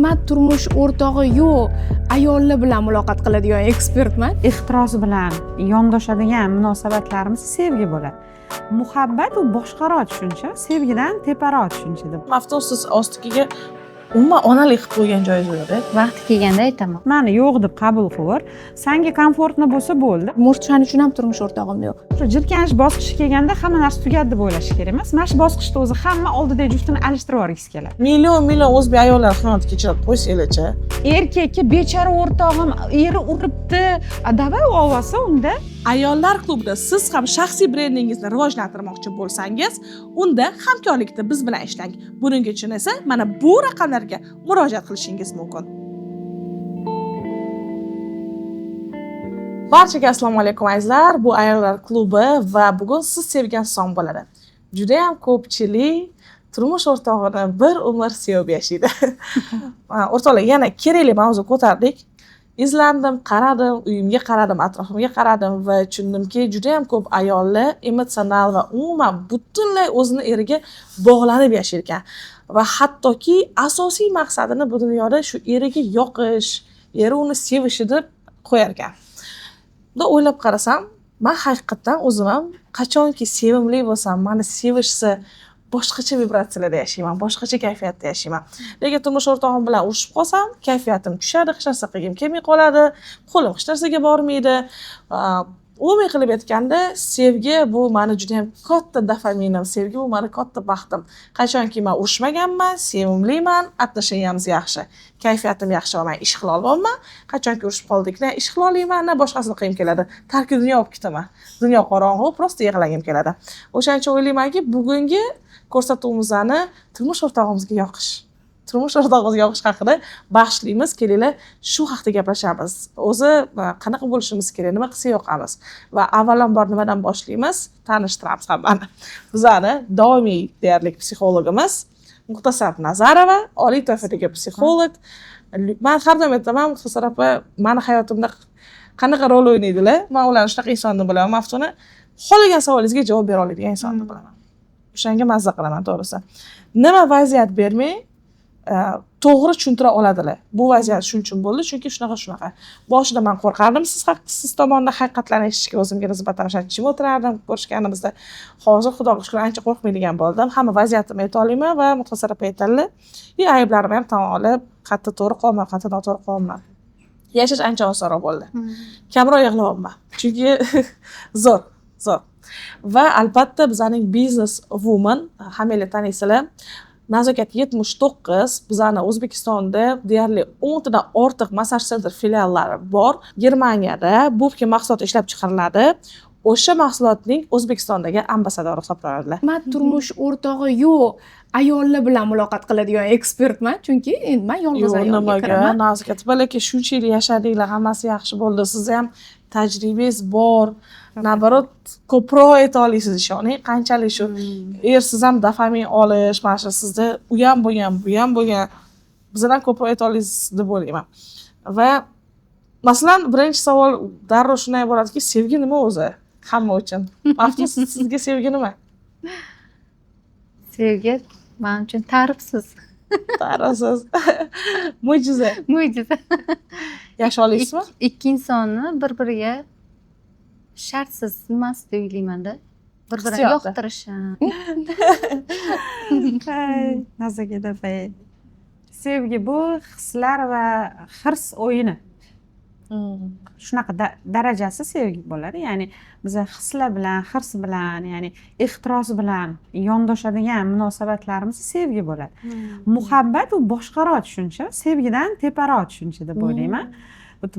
Man turmush o'rtog'i yo'q ayollar bilan muloqot qiladigan ekspertman. Ehtiros bilan yondoshadigan munosabatlarimiz sevgi bo'ladi. Muhabbat u boshqaroq tushuncha, sevgidan teparoq tushuncha deb. Maftun, siz ostiga umuman onalik qilib qo'ygan joyingiz yo'q-da. Vaqti kelganda aytaman. Mani yo'q deb qabul qilib, sanga komfortni bo'lsa bo'ldi. Может, shuning uchun ham turmush o'rtog'im yo'q. Shu jirkanish bosqichi kelganda hamma narsa tugadi deb o'ylash kerak emas. Mana shu bosqichda o'zi hamma oldidagi juftini alishtirib yuborgisi keladi. Million million o'zbek ayollar xiyonat kechirib qo'ysanglarchi. Erkakka bechora o'rtog'im eri uribdi, a давай olsa unda. Ayollar klubida siz ham shaxsiy brendingizni rivojlantirmoqchi bo'lsangiz, unda hamkorlikda biz bilan ishlang. Buning uchun esa mana bu raqamlarga murojaat qilishingiz mumkin. Barchaga assalomu alaykum azizlar. Bu Ayollar klubi va bugun siz sevgan son bo'ladi. Juda ham ko'pchilik turmush o'rtog'ini bir umr sevib yashaydi. O'rtoqlar, yana kerakli mavzu ko'tardik. Izlandim, qaradim, uyimga qaradim, atrofimga qaradim va tushundimki, juda ham ko'p ayollar emotsional va umuman butunlay o'zini eriga bog'lanib yashar ekan. Va hattoki asosiy maqsadini bu dunyoda shu eriga yoqish, eri uni sevishi deb qo'yar ekan. Bunda o'ylab qarasam, men haqiqatdan o'zim ham qachonki sevimli bo'lsam, meni sevishsa boshqacha vibratsiyalarda yashayman, boshqacha kayfiyatda yashayman. Lekin turmush o'rtog'im bilan urushib qolsam, kayfiyatim tushadi, hech narsa qilgim kelmay qoladi, qo'lim hech narsaga bormaydi. Umumiy qilib aytganda, sevgi bu meni juda ham katta dopaminim, sevgi bu meni katta baxtim. Qachonki men urushmaganman, sevimliman, отношениямиz yaxshi, kayfiyatim yaxshi va men ish qila olmayman. Qachonki urushib qoldik, na ish qila olmayman, na boshqasini qilgim keladi. Tarki dunyo bo'lib ketaman. Dunyo qorong'u, просто yig'lagim keladi. O'shaning uchun o'ylaymanki, bugungi ko'rsatuvimizni turmush o'rtog'imizga yoqish, turmush o'rtog'imizga yoqish haqida bag'ishlaymiz. Kelinglar, shu haqda gaplashamiz. O'zi qanaqa bo'lishimiz kerak, nima qilsa yoqamiz va avvalambor nimadan boshlaymiz, tanishtiramiz hammani. Bizani doimiy deyarli psixologimiz Muxtasar Nazarova, oliy toifadagi psixolog. Men har doim aytaman, Muxtasar opa meni hayotimda qanaqa rol o'ynaydilar, men ularni shunaqa inson deb bilaman. Maftuna xohlagan savolingizga javob bera oladigan inson deb bilaman. O'shanga mazza qilaman to'g'risi. Nima vaziyat bermay, to'g'ri tushuntira oladilar. Bu vaziyat shuning uchun bo'ldi, chunki shunaqa shunaqa. Boshida men qo'rqardim siz tomondan haqiqatlarni eshitishga o'zimga nisbatan o'sha jim o'tirardim ko'rishganimizda. Hozir Xudoga shukr ancha qo'rqmaydigan bo'ldim. Hamma vaziyatimni ayta olaman va Muxtasar opa aytadilar. И ayblarimni ham tan olib, qayerda to'g'ri qolman, qayerda noto'g'ri qolman. Yashash ancha osonroq bo'ldi. Kamroq yig'layapman. Chunki zo'r, zo'r. Va albatta bizning business woman, hammanglar taniysizlar. Nazokat 79, bizani O'zbekistonda deyarli 10 tadan ortiq massaj center filiallari bor. Germaniyada Bubka mahsuloti ishlab chiqariladi. O'sha mahsulotning O'zbekistondagi ambassadori hisoblanadilar. Man turmush o'rtog'i yo'q ayollar bilan muloqot qiladigan ekspertman, chunki endi men yolg'iz ayolga nimaga kiraman. Nazokat, balki shuncha yil yashadinglar, hammasi yaxshi bo'ldi, sizni ham tajribangiz bor. Naborot ko'proq ayta olasiz, ishoning. Qanchalik shu ersiz ham dopamin olish, mana shu sizda u ham bo'lgan, bu ham bo'lgan. Bizdan ko'proq ayta olasiz deb o'ylayman. Va masalan, birinchi savol darrov shunday bo'ladiki, sevgi nima o'zi? Hamma uchun. Maftun, sizga sevgi nima? Sevgi men uchun ta'rifsiz. Ta'rifsiz. Mo'jiza. Mo'jiza. Yasha olasizmi? Ikki insonni bir-biriga shartsiz nimasi deb o'ylaymanda. Bir-birini Hissiyoti. yoqtirishi. Hay, Nazokat opa. Sevgi bu hislar va hirs o'yini. Shunaqa darajasi sevgi bo'ladi. Ya'ni biz hislar bilan, hirs bilan, ya'ni ehtiros bilan yondoshadigan munosabatlarimiz sevgi bo'ladi. Muhabbat u boshqaroq tushuncha, sevgidan teparoq tushuncha deb o'ylayman.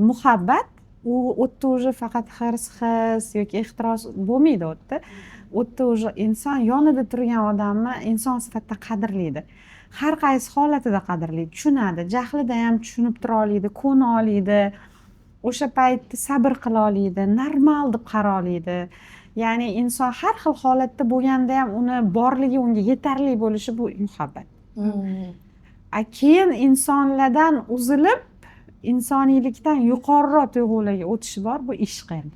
Muhabbat u o'tda уже faqat hirs, his yoki ehtiros bo'lmaydi u yerda. U yerda уже inson yonida turgan odamni inson sifatida qadrlaydi. Har qaysi holatida qadrlaydi, tushunadi, jahlida ham tushunib tura oladi, ko'na oladi. O'sha paytda sabr qila oladi, normal deb qara oladi. Ya'ni inson har xil holatda bo'lganda ham uni borligi unga yetarli bo'lishi bu muhabbat. A keyin insonlardan uzilib, insoniylikdan yuqoriroq tuyg'ularga o'tishi bor, bu ishq endi.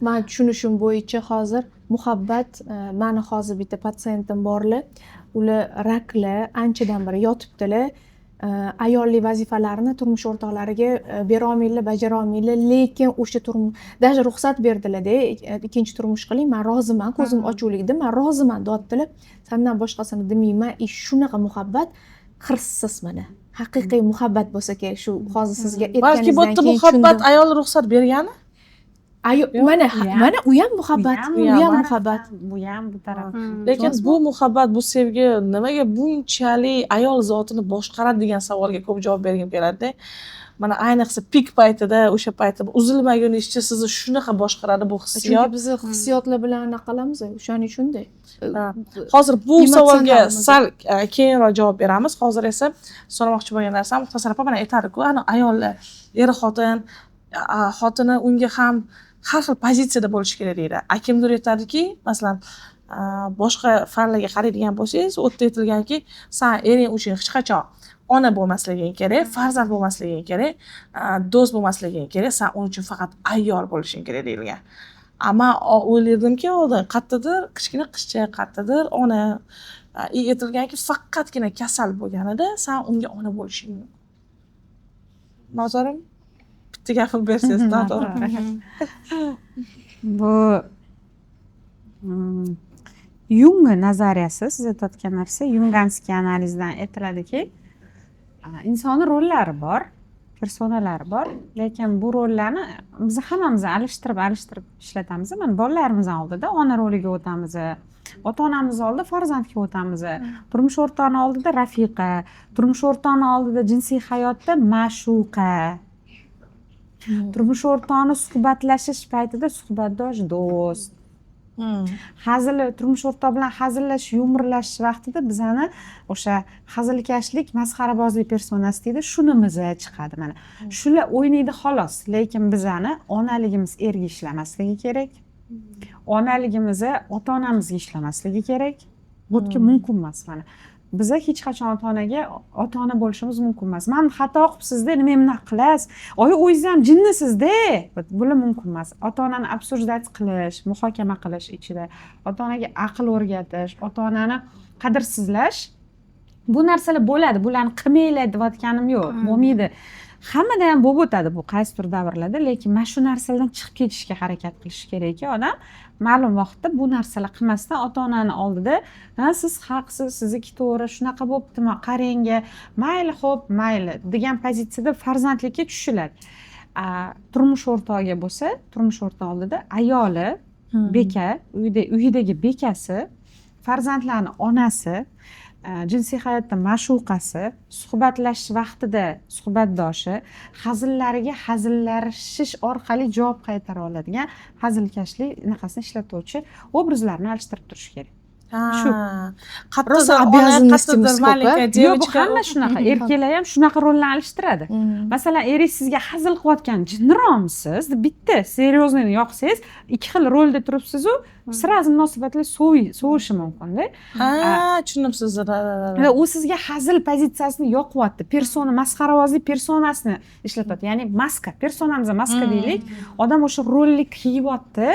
Men tushunishim bo'yicha hozir muhabbat, mani hozir bitta patsientim borlar, ular raklar anchadan beri yotibdilar. Ayollik vazifalarini turmush o'rtoqlariga berolmaydilar, bajarolmaydilar, lekin o'sha даже ruxsat berdilarda, ikkinchi turmush qiling, man roziman, ko'zim ochuvligida man roziman deyaptilar, sandan boshqasini demayman. И shunaqa muhabbat hirssiz, mana haqiqiy muhabbat bo'lsa kerak shu hozir sizga Balki bu aytganingizdan yerda keyin muhabbat tushundim. Ayol ruxsat bergani. Mana U ham- mana u ham muhabbat, u u ham ham muhabbat. Bu ham bu taraf. Lekin bu muhabbat, bu sevgi nimaga bunchalik ayol zotini boshqaradi degan savolga ko'p javob bergim keladida. Mana ayniqsa пик paytida, o'sha paytda uzilmagunizcha sizni shunaqa boshqaradi bu Chunki hissiyot. biz hissiyotlar bilan anaqa qilamiz, o'shaning uchunda. Ha. Hozir bu savolga Emotsionalmiz. sal keyinroq javob beramiz. Hozir esa so'ramoqchi bo'lgan narsam, Muxtasar opa, mana aytadiku, ana ayollar er xotin xotini unga ham har xil pozitsiyada bo'lishi kerak deydi. A kimdir aytadiki, masalan, boshqa fanlarga qaraydigan bo'lsangiz, u yerda aytilganki, san ering uchun hech qachon ona bo'lmasliging kerak, farzand bo'lmasliging kerak, do'st bo'lmasliging kerak, san uning uchun faqat ayol bo'lishing kerak deyilgan. A man o'ylardimki oldin, qayerdadir kichkina qizcha, qayerdadir ona, и aytilganki, faqatgina kasal bo'lganida san unga ona bo'lishing mumkin. Noto'g'rimi? Bitta gapirib bersangiz, noto'g'ri. Bu Yung nazariyasi, siz aytayotgan narsa юнгианский analizdan aytiladiki, insonni rollari bor, personalari bor, lekin bu rollarni biz hammamiz alishtirib alishtirib ishlatamiz. Mana bolalarimizni oldida ona roliga o'tamiz, ota onamiz oldida farzandga o'tamiz, turmush o'rtog'ini oldida rafiqa, turmush o'rtog'ini oldida jinsiy hayotda ma'shuqa, turmush o'rtog'ini suhbatlashish paytida suhbatdosh do'st, hazil, turmush o'rtoq bilan hazillashish, yumorlashish vaqtida bizani o'sha hazilkashlik, masxarabozlik personasi deydi, shunimiz chiqadi. Mana shular o'ynaydi xolos, lekin bizani onaligimiz erga ishlamasligi kerak, onaligimiz ota onamizga ishlamasligi kerak. Bu yerga mumkin emas. Mana biza hech qachon ota onaga ota ona bo'lishimiz mumkin emas. Man xato qilibsizda, nima bunaqa qilasiz, oyi, o'zingiz ham jinnisizda, bular mumkin emas. Ota onani обсуждать qilish, muhokama qilish ichida ota onaga aql o'rgatish, ota onani qadrsizlash, bu narsalar bo'ladi. Bularni qilmanglar deyotganim yo'q, bo'lmaydi, hammada ham bo'lib o'tadi bu qaysidir davrlarda, lekin mana shu narsalardan chiqib ketishga harakat qilish kerakki, odam ma'lum vaqtda bu narsalar qilmasdan ota onani oldida, ha, siz haqsiz, sizniki to'g'ri, shunaqa bo'ptimi, qarang, mayli, ho'p, mayli degan pozitsiyada farzandlikka tushiladi. Turmush o'rtog'iga bo'lsa, turmush o'rtog'i oldida ayoli beka, uyda, uyidagi bekasi, farzandlarni onasi, jinsiy hayotda ma'shuqasi, suhbatlashish vaqtida suhbatdoshi, hazillariga hazillashish orqali javob qaytara oladigan hazilkashlik anaqasini ishlatuvchi obrazlarni alishtirib turish kerak. Shu. Rosa Qayerdadir ona, обязанность imiz qayerdadir ko'p, a? маленькая Yo'q, bu девочка. hamma shunaqa, erkaklar ham shunaqa rollarni alishtiradi. Masalan, eringiz sizga hazil qilayotgan, jinniroqmisiz deb bitta серьезный ni yoqsangiz, ikki xil rolda turibsizu, сразу munosabatlar sovishi mumkinda. Ha, tushundim sizni. Да, да, да, Va да. u sizga hazil pozitsiyasini yoqyapti, persona, masxarabozlik personasini ishlatyapti, ya'ni maska, personamiz maska deylik, odam o'sha rolni kiyyapti,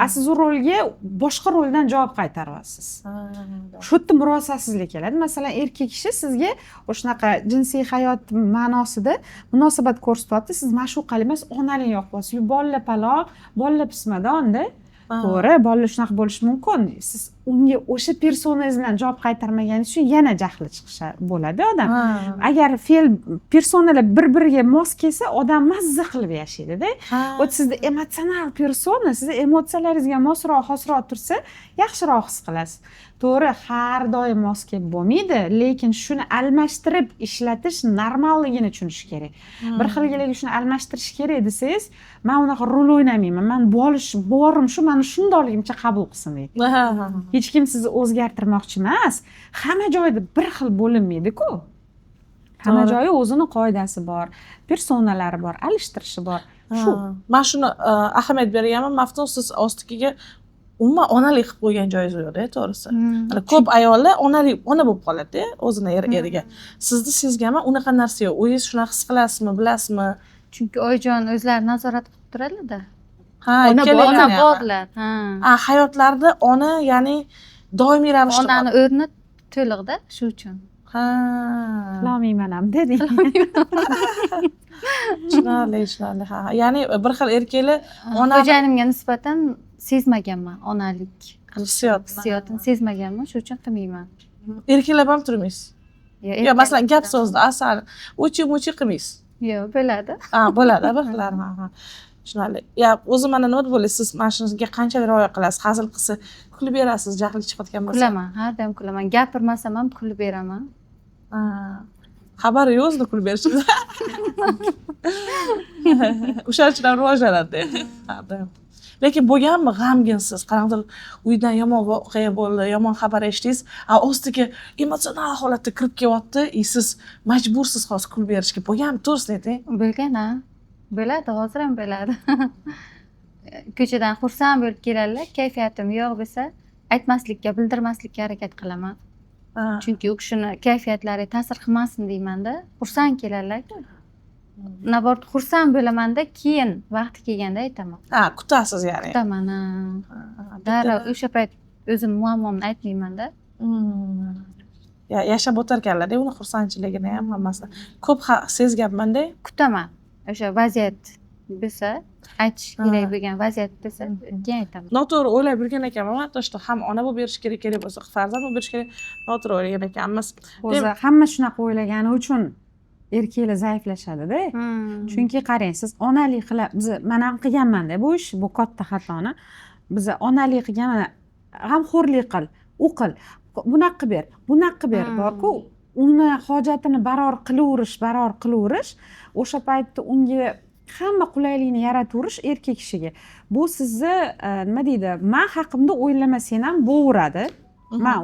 a siz u rolga boshqa roldan javob qaytaryapsiz. Ha, да. Shu yerda murosasizlik keladi. Masalan, erkak kishi sizga o'shanaqa jinsiy hayot ma'nosida munosabat ko'rsatyapti, siz ma'shuqali emas, onalik yoqyapsiz, bolalar palon, bolalar pismadonda. To'g'ri, bolalar shunaqa bo'lishi mumkin, siz unga o'sha personangiz bilan javob qaytarmaganingiz uchun yana jahli chiqishi bo'ladi odam. Agar fe'l, personalar bir biriga mos kelsa, odam mazza qilib yashaydida. Вот sizda emotsional persona sizni emotsiyalaringizga mosroq, xosroq tursa, yaxshiroq his qilasiz. To'g'ri, har doim mos kelib bo'lmaydi, lekin shuni almashtirib ishlatish normalligini tushunish kerak. Bir xilgiligi shuni almashtirish kerak desangiz, man unaqa rol o'ynamayman, man bolish borim shu, mani shundoqligimcha qabul qilsin deydi. Ha, ha, ha. Hech kim sizni o'zgartirmoqchi emas, hamma joyda bir xil bo'linmaydiku, hamma joyi o'zini qoidasi bor, personalari bor, alishtirishi bor shu. Ha. Man shuni ahamiyat berganman, Maftun, siz ostikiga umuman onalik qilib qo'ygan joyingiz yo'qda, to'g'risi. Hani ko'p ayollar onalik, ona bo'lib qoladida o'zini eriga. Sizni sezganman, unaqa narsa yo'q. O'zingiz shunaqa his qilasizmi, bilasizmi? Chunki oyijon o'zlari nazorat qilib turadilarda. Ha, Ona ikkalayam Ona ham. borlar, ha. Ha, hayotlarida ona, ya'ni doimiy ravishda bor. Onani o'rni to'liqda, shu uchun. Ha. Qilolmayman ham deding. Tushunarli, tushunarli. Ha, ya'ni bir xil erkaklar onani Xo'jayinimga nisbatan sezmaganman onalik hissiyot. Hissiyotini sezmaganman, shuning uchun qilmayman. Erkaklar ham turmaysiz? Yo, Yo, masalan, gap so'zni asal uchi muchi qilmaysiz? Yo'q, bo'ladi. Ha, bo'ladi bir xillar. Ha, tushunarli. Ya, o'zi mana nima deb o'ylaysiz, siz mana shunga qanchalik rioya qilasiz? Hazil qilsa kulib berasiz, jahli chiqayotgan bo'lsa? Kulaman, har doim kulaman. Gapirmasam ham kulib beraman. Ha. Xabari yo'q o'zini kulib berishingiz. O'shaning uchun ham rivojlanadi har doim. Lekin bo'lganmi g'amginsiz, qanaqadir uydan yomon voqea bo'ldi, yomon xabar eshitdingiz, a ostiga emotsional holatda kirib kelyapti, и siz majbursiz hozir kulib berishga. Bo'lganmi, to'g'risini ayting? Bo'lgan, ha, bo'ladi, hozir ham bo'ladi. Ko'chadan xursand bo'lib keladilar, kayfiyatim yo'q bo'lsa, aytmaslikka, bildirmaslikka harakat qilaman. Chunki u kishini kayfiyatlariga ta'sir qilmasin deymanda. Xursand keladilar, наоборот, xursand bo'lamanda, keyin vaqti kelganda aytaman. Ha, kutasiz ya'ni. Kutaman, ha. Darrov o'sha payt o'zim muammomni aytmaymanda. Ya, yashab o'tarkanlarda uni xursandchiligini ham, hammasini ko'p sezganmanda. Kutaman, o'sha vaziyat bo'lsa, aytish kerak bo'lgan vaziyat bo'lsa, keyin aytaman. Noto'g'ri o'ylab yurgan ekanman, то что ham ona bo'lib berish kerak, kerak bo'lsa farzand bo'lib berish kerak, noto'g'ri o'ylagan ekanmiz. O'zi hamma shunaqa o'ylagani uchun erkaklar zaiflashadida. Chunki qarang, siz onalik qila, biz, man ham qilganmanda bu ish, bu katta xatoni. Biza onalik qilgan, mana g'amxo'rlik qil, u qil, bunaqa qilib ber, bunaqa qilib ber, borku, uni hojatini baror qilaverish, baror qilaverish, o'sha paytda unga hamma qulaylikni yarataverish erkak kishiga, bu sizni nima deydi, man haqimda o'ylamasang ham bo'laveradi, man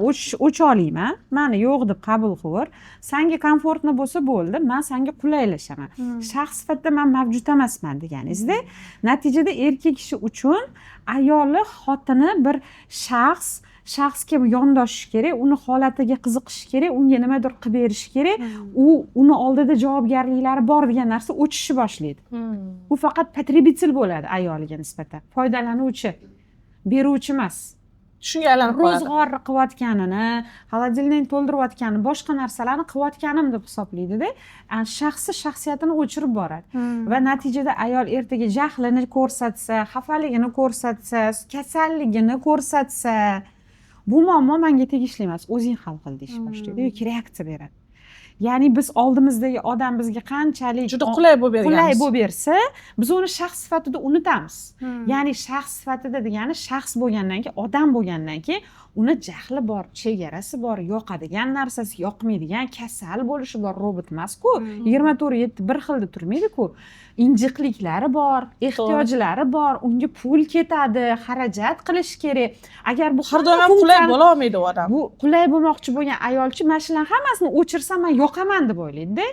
o'cha olmayman, mani yo'q deb qabul qilaver, sanga комфортно bo'lsa bo'ldi, man sanga qulaylashaman, shaxs sifatida man mavjud emasman deganingizda, natijada erkak kishi uchun ayoli, xotini bir shaxs, shaxsga yondoshish kerak, uni holatiga qiziqish kerak, unga nimadir qilib berish kerak, u uni oldida javobgarliklari bor degan narsa o'chishni boshlaydi. U faqat потребитель bo'ladi ayoliga nisbatan, foydalanuvchi, beruvchi emas. Shunga aylanib qoladi. Ro'zg'orni qilayotganini, холодильник to'ldirayotganini, boshqa narsalarni qilayotganim deb hisoblaydida, shaxsi, shaxsiyatini o'chirib boradi. Va natijada ayol ertaga jahlini ko'rsatsa, xafaligini ko'rsatsa, kasalligini ko'rsatsa, bu muammo manga tegishli emas, o'zing hal qil deyishni boshlaydi yoki reaksiya beradi. Ya'ni biz oldimizdagi odam bizga qanchalik Juda qulay bo'lib qulay berganmiz. Bo'lib bersa, biz uni shaxs sifatida unutamiz. Ya'ni shaxs sifatida degani, shaxs bo'lgandan keyin, odam bo'lgandan keyin uni jahli bor, chegarasi bor, yoqadigan narsasi, yoqmaydigan, kasal bo'lishi bor, robot emasku, 24/7 bir xilda turmaydiku, injiqliklari bor, ehtiyojlari bor, unga pul ketadi, xarajat qilish kerak. Agar bu Har doim ham hamma qulay funksiyani- bo'la olmaydi u odam. Bu qulay bo'lmoqchi bo'lgan ayolchi, mana shularni hammasini o'chirsam, man yoqaman deb o'ylaydida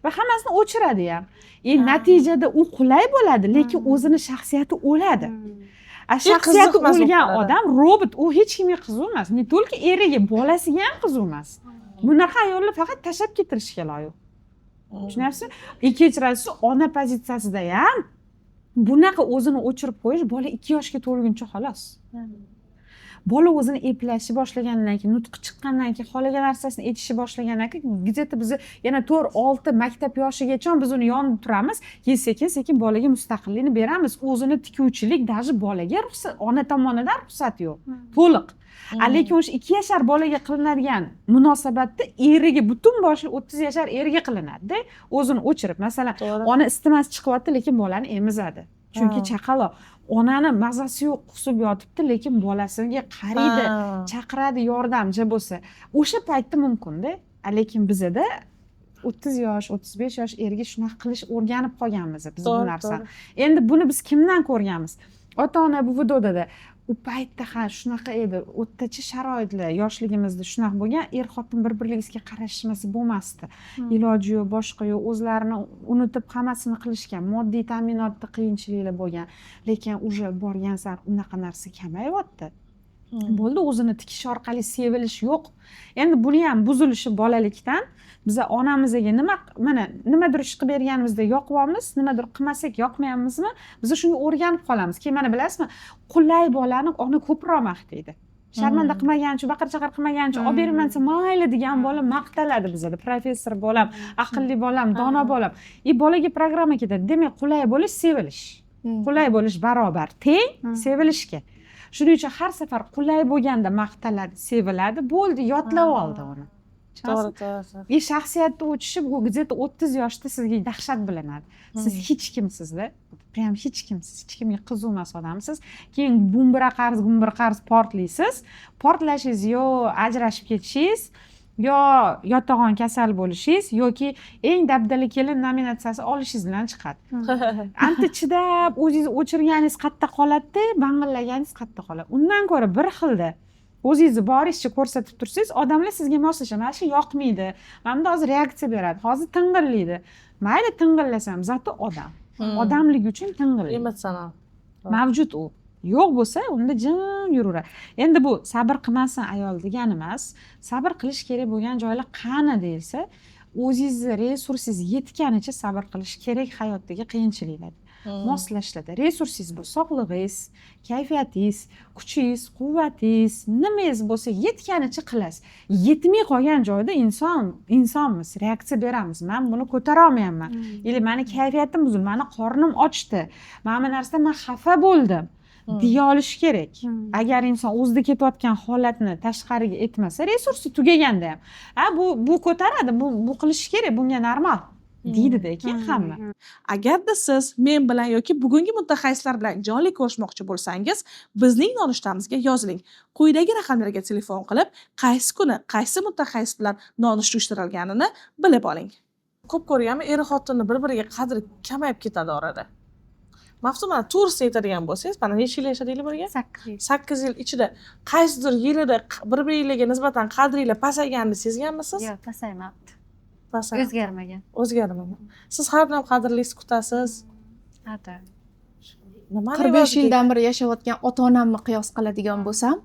va hammasini o'chiradi ham. И natijada u qulay bo'ladi, lekin o'zini shaxsiyati o'ladi. A shaxsiyati qiziq emas bo'lib o'lgan qoladi. Odam robot, u hech kimga qiziq emas, не только eriga, bolasiga ham qiziq emas. Bunaqa ayollar faqat tashlab ketirishga loyiq, tushunyapsizmi? И kechirasiz, ona pozitsiyasida ham bunaqa o'zini o'chirib qo'yish bola 2 yoshga to'lguncha xolos. Bola o'zini eplashni boshlagandan keyin, nutqi chiqqandan keyin, xohlagan narsasini aytishni boshlagandan keyin, где то bizni yana 4-6, maktab yoshigacha biz uni yonida turamiz, keyin sekin sekin bolaga mustaqillikni beramiz. O'zini tikuvchilik даже bolaga ruxsat, ona tomonidan ruxsat yo'q to'liq. A lekin o'sha 2 yashar bolaga qilinadigan munosabatda eriga, butun boshli 30 yashar eriga qilinadida, o'zini o'chirib. Masalan, ona isitmasi chiqyapti, lekin bolani emizadi, chunki chaqaloq. Onani mazasi yo'q, qusib yotibdi, lekin bolasiga qaraydi, chaqiradi yordamchi bo'lsa. O'sha paytda mumkinda. A lekin bizada 30 yosh, 35 yosh erga shunaqa qilish o'rganib qolganmiz biz bu narsani. Endi buni biz kimdan ko'rganmiz? Ota ona, buvi, dodada. U paytda ha, shunaqa edi, o'rtacha sharoitlar, yoshligimizda shunaqa bo'lgan, er xotin bir birligiga qarashmasa bo'lmasdi. Iloji yo'q, boshqa yo'q, o'zlarini unutib hammasini qilishgan, moddiy ta'minotda qiyinchiliklar bo'lgan. Lekin уже borgan sari unaqa narsa kamayyapti. Bo'ldi, o'zini tikish orqali sevilish yo'q. Endi buni ham buzilishi bolalikdan. Biza onamizga nima, mana nimadir ish qilib berganimizda yoqyapmiz, nimadir qilmasak yoqmayapmizmi, biz shunga o'rganib qolamiz. Keyin mana bilasizmi, qulay bolani ona ko'proq maqtaydi. Sharmanda qilmagani uchun, baqir chaqir qilmagani uchun, olib beraman desa mayli degan bola maqtaladi bizada: professor bolam, aqlli bolam, dono bolam. И bolaga programma ketadi. Demak, qulay bo'lish sevilish, qulay bo'lish barobar teng sevilishga. Shuning uchun har safar qulay bo'lganda maqtaladi, seviladi, bo'ldi, yodlab oldi uni. To'g'ri. И shaxsiyatni o'chishi bu где то 30 yoshda sizga dahshat bilinadi. Siz hech kimsizda, прям hech kimsiz, hech kimga qiziq emas odamsiz. Keyin gumbira qarz, gumbir qarz portlaysiz. Portlashingiz yo ajrashib ketishingiz, yo yotag'on kasal bo'lishingiz, yoki eng dabdala kelin nominatsiyasi olishingiz bilan chiqadi. Anta chidab, o'zingizni o'chirganingiz qayerda qoladida, bang'illaganingiz qayerda qoladi? Undan ko'ra bir xilda o'zingizni boringizcha ko'rsatib tursangiz, odamlar sizga moslashadi. Mana shu yoqmaydi, mana bunda hozir reaksiya beradi, hozir ting'illaydi, mayli, ting'illasam, зато odam odamligi uchun ting'illaydi. Emotsional. Mavjud u yo'q bo'lsa, unda jim yuraveradi. Endi bu sabr qilmasin ayol degani emas. Sabr qilish kerak bo'lgan joylar qani deyilsa, o'zingizni resursingiz yetganicha sabr qilish kerak hayotdagi qiyinchiliklarda, moslashlarda. Resursingiz bu sog'lig'ingiz, kayfiyatingiz, kuchingiz, quvvatingiz, nimangiz bo'lsa, yetganicha qilasiz. Yetmay qolgan joyda inson insonmiz, reaksiya beramiz: man buni ko'tara olmayapman или mani kayfiyatim buzildi, mani qornim ochdi, mana bu narsadan man xafa bo'ldim, deya olish kerak. Agar inson o'zida ketayotgan holatni tashqariga aytmasa, resursi tugaganda ham, a bu ko'taradi, bu qilishi kerak, bunga normal deydida keyin hamma. Agarda siz men bilan yoki bugungi mutaxassislar bilan jonli ko'rishmoqchi bo'lsangiz, bizning nonushtamizga yoziling. Quyidagi raqamlarga telefon qilib, qaysi kuni qaysi mutaxassis bilan nonushta uyushtirilganini bilib oling. Ko'p ko'rganman, er xotinni bir biriga qadri kamayib ketadi orada. Maftun, mana, to'g'risini aytadigan bo'lsangiz, mana, necha yil yashadinglar birga? 8 yil. 8 yil ichida qaysidir yilida bir biringlarga nisbatan qadringlar pasayganini sezganmisiz? Yo'q, pasaymabdi. Pasaydi. O'zgarmagan. O'zgarmagan. Siz har doim qadrlisiz kutasiz. Har doim. Nimani 45 evaziga? yildan beri yashayotgan ota onamni qiyos qiladigan bo'lsam,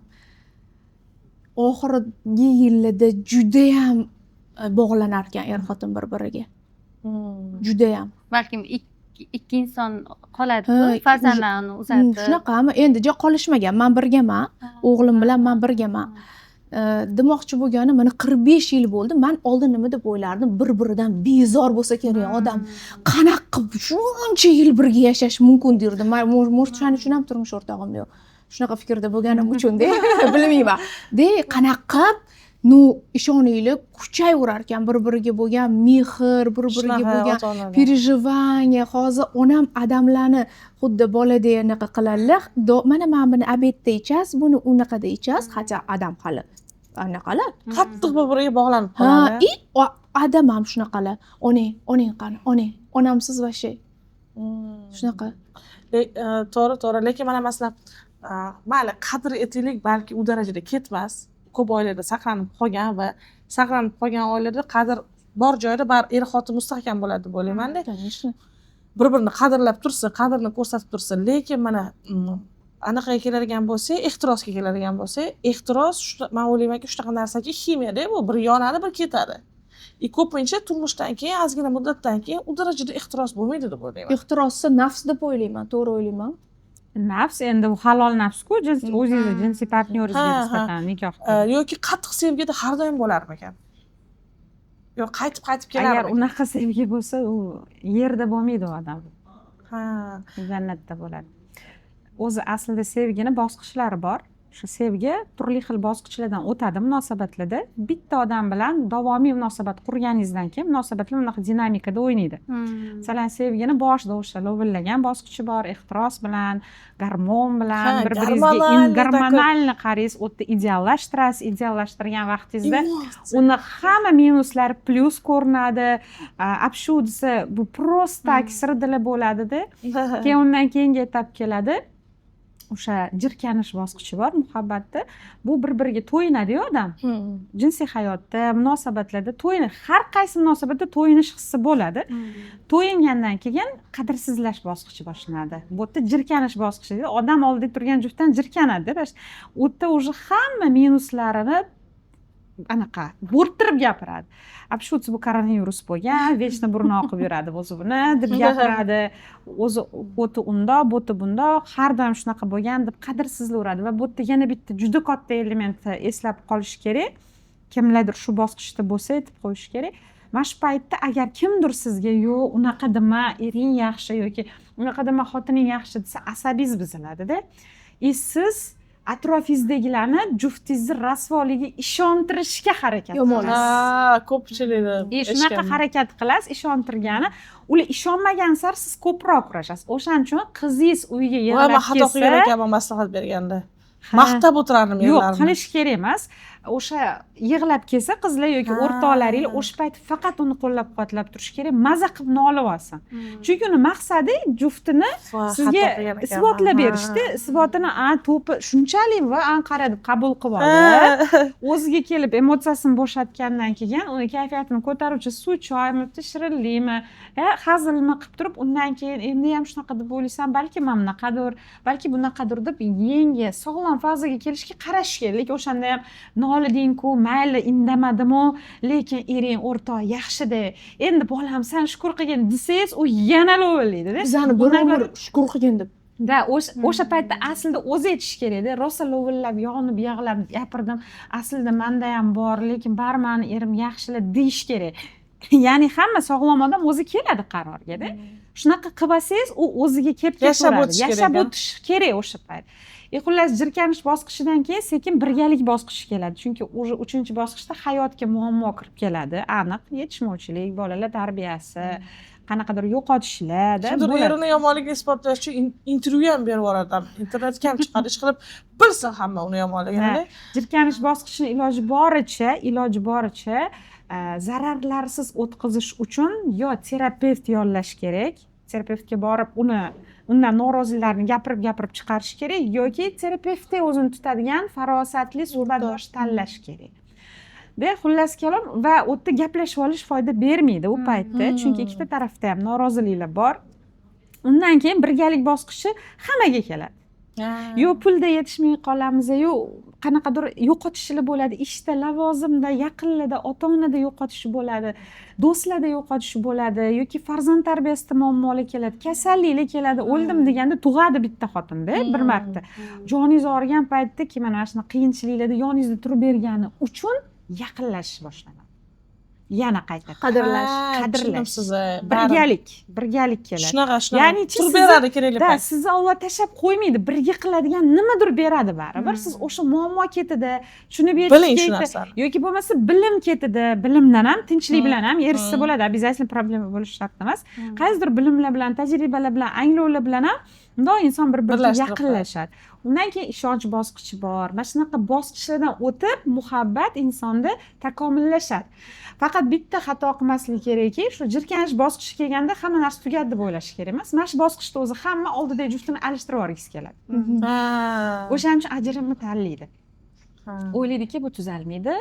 oxirgi yillarda judayam bog'lanar ekan er xotin bir biriga judayam. Balkim ikki inson qoladi, Ha, farzandlarini uzatib. Shunaqami endi? Jo, qolishmagan, man birgaman, o'g'lim bilan man birgaman. Demoqchi bo'lganim, mana, 45 yil bo'ldi. Man oldin nima deb o'ylardim? Bir biridan bezor bo'lsa kerak odam, qanaqa qilib shuncha yil birga yashash mumkin derdim man. Может, shuning uchun ham turmush o'rtog'im yo'q, shunaqa fikrda bo'lganim uchunda, bilmayman de. Qanaqa qilib, ну, ishoninglar, kuchayaverar ekan bir biriga bo'lgan mehr, bir biriga Shunaqa bo'lgan ota-onalar. переживание. Hozir onam adamlarni xuddi boladek anaqa qiladilar. Mana buni обед da ichasiz, buni unaqada ichasiz, хотя adam hali anaqalar. Qattiq bir biriga bog'lanib Ha. qoladi. И adam ham shunaqalar: onang, onang qani, onang, onamsiz вообще. Shunaqa. To'g'ri, lekin mana, masalan, mayli, qadr aytaylik, balki u darajada ketmas. Ko'p oilada saqlanib qolgan va saqlanib qolgan oilada qadr bor joyda baribir er xotin mustahkam bo'ladi deb o'ylaymanda. Конечно. Bir birini qadrlab tursa, qadrini ko'rsatib tursa. Lekin mana, anaqaga keladigan bo'lsak, ehtirosga keladigan bo'lsak, ehtiros man o'ylaymanki, shunaqa narsaki, ximiyada bu bir yonadi, bir ketadi. И ko'pincha turmushdan keyin, ozgina muddatdan keyin u darajada ehtiros bo'lmaydi deb o'ylayman. Ehtirosni nafs deb o'ylayman, to'g'ri o'ylayman. Nafs endi u halol nafsku, jins, o'zingizni jinsiy partnyoringizga Ha. nisbatan nikoh. Yoki qattiq sevgida har doim bo'larmikan yo qaytib qaytib Agar kelarmikan? unaqa sevgi bo'lsa, u yerda bo'lmaydi u odam, jannatda bo'ladi. O'zi aslida sevgini bosqichlari bor. Shu sevgi turli xil bosqichlardan o'tadi munosabatlarda. Bitta odam bilan davomiy munosabat qurganingizdan keyin munosabatlar bunaqa dinamikada o'ynaydi. Masalan, sevgini boshida o'sha lovillagan bosqichi bor, ehtiros bilan, gormon bilan bir biringizga Гормональный. Гормональный qaraysiz, u yerda ideallashtirasiz. Ideallashtirgan vaqtingizda Emotsiya. uni hamma minuslari plyus ko'rinadi. Apshu desa, bu просто aksirdilar bo'ladida. Keyin undan keyingi etap keladi, o'sha jirkanish bosqichi bor muhabbatda. Bu bir biriga to'yinadiyu odam. Jinsiy hayotda, munosabatlarda to'yin, har qaysi munosabatda to'yinish hissi bo'ladi. To'yingandan keyin qadrsizlash bosqichi boshlanadi. Bu yerda jirkanish bosqichi deydi. Odam oldida turgan juftdan jirkanadi. U yerda уже hamma minuslarini Anaqa bo'rttirib gapiradi. Вообще bu koronavirus bo'lgan, вечно burni oqib yuradi o'zi buni, deb gapiradi. O'zi o'ti undoq, bo'ti bundoq, har doim shunaqa bo'lgan, deb qadrsizlaveradi. Va bu yerda yana bitta juda katta elementni eslab qolish kerak. Kimlardir shu bosqichda bo'lsa, aytib qo'yish kerak: mana shu paytda agar kimdir sizga "Yo'q, unaqa dema, ering yaxshi" yoki "Unaqa dema, xotining yaxshi" desa, asabingiz buziladida и siz atrofingizdagilarni juftingizni rasvoligiga ishontirishga harakat Yomon. qilasiz. Ha, ko'pchilikni И shunaqa eshitganman. harakat qilasiz, ishontirgani. Ular ishonmagan sari siz ko'proq kurashasiz. O'shaning uchun qizingiz uyga Voy, yig'lab man xato qilgan kelsa, ekanman maslahat berganda. Ha. Maqtab o'tirardim Yo'q, erlarimni. qilish kerak emas. O'sha yig'lab kelsa qizlar yoki o'rtoqlaringlar, o'sha payt faqat uni qo'llab quvvatlab turish kerak, maza qilib nolib olsin, chunki uni maqsadi juftini Voy, sizga xato qilgan ekanman. Isbotlab berishda. Isbotini a to'pi shunchalik va an qara deb qabul qilib olib, o'ziga kelib, emotsiyasini bo'shatgandan keyin uni kayfiyatini ko'taruvchi suv, choymi, bitta shirinlikmi, hazilmi qilib turib, undan keyin "Endi ham shunaqa deb o'ylaysan, balki mana bunaqadir, balki bunaqadir" deb yangi sog'lom fazaga kelishga qarash kerak. Lekin o'shanda ham "Nolidingku, mayli, indamadimu, lekin ering o'rtoq yaxshida, endi bolam, san shukur qilgin" desangiz, u yana lovillaydida. Bizani bir Undan umr shukur qilgin deb. Да, o'sha paytda aslida o'zi aytishi kerakda: "Rosa lovillab, yonib, yig'lab gapirdim, aslida manda ham bor, lekin baribir mani erim yaxshilar" deyish kerak. Ya'ni hamma sog'lom odam o'zi keladi qarorgada. Shunaqa qilib olsangiz, u o'ziga kelib Yashab ketaveradi. O'tish kerak Yashab ekan. o'tish kerak o'sha payt. И xullas, jirkanish bosqichidan keyin sekin birgalik bosqichi keladi, chunki уже uchinchi bosqichda hayotga muammo kirib keladi, aniq yetishmovchilik, bolalar tarbiyasi, qanaqadir yo'qotishlarda Kimdir bo'ladi. Erini yomonligini isbotlash uchun intervyu ham berib yuboradi, internetga ham chiqadi, ishqilib bilsin hamma uni yomonligini. Jirkanish bosqichini iloji boricha zararlarsiz o'tkazish uchun yo terapevt yollash kerak, terapevtga borib uni, undan noroziliklarni gapirib gapirib chiqarish kerak yoki terapevtda o'zini tutadigan farosatli suhbatdosh tanlash kerak de. Xullas kalom, va u yerda gaplashib olish foyda bermaydi u paytda, chunki ikkita tarafda ham noroziliklar bor. Undan keyin birgalik bosqichi hammaga keladi. Yo pulda yetishmay qolamiz, yo qanaqadir yo'qotishlar bo'ladi ishda, lavozimda, yaqinlarda, ota onada yo'qotish bo'ladi, do'stlarda yo'qotish bo'ladi yoki farzand tarbiyasida muammolar keladi, kasalliklar keladi. O'ldim deganda tug'adi bitta xotinda bir marta. Joningiz og'rigan paytda keyin mana shunaqa qiyinchiliklarda yoningizda turib bergani uchun yaqinlashish boshlanadi yana qayta. Qadrlash. Qadrlash. Tushundim sizni. Birgalik keladi. Shunaqa, shunaqa. Ya'ni Turib beradi kerakli da payt. Sizni Olloh tashlab qo'ymaydi, birga qiladigan nimadir beradi baribir. Siz o'sha muammo ketida tushunib Biling yetishga shu narsani. Yoki bo'lmasa bilim ketida, bilimdan ham, tinchlik bilan ham erishsa bo'ladi, обязательно problema bo'lishi shart emas. Qaysidir bilimlar bilan, tajribalar bilan, anglovlar bilan ham bundoq inson bir biriga Birlashtirib yaqinlashadi. Undan keyin ishonch bosqichi bor. Mana shunaqa bosqichlardan o'tib muhabbat insonda takomillashadi. Faqat bitta xato qilmaslik kerakki, shu jirkanish bosqichi kelganda hamma narsa tugadi deb o'ylash kerak emas. Mana shu bosqichda o'zi hamma oldidagi juftini alishtirib yuborgisi keladi. O'shaning uchun ajrimni tanlaydi. O'ylaydiki, bu tuzalmaydi,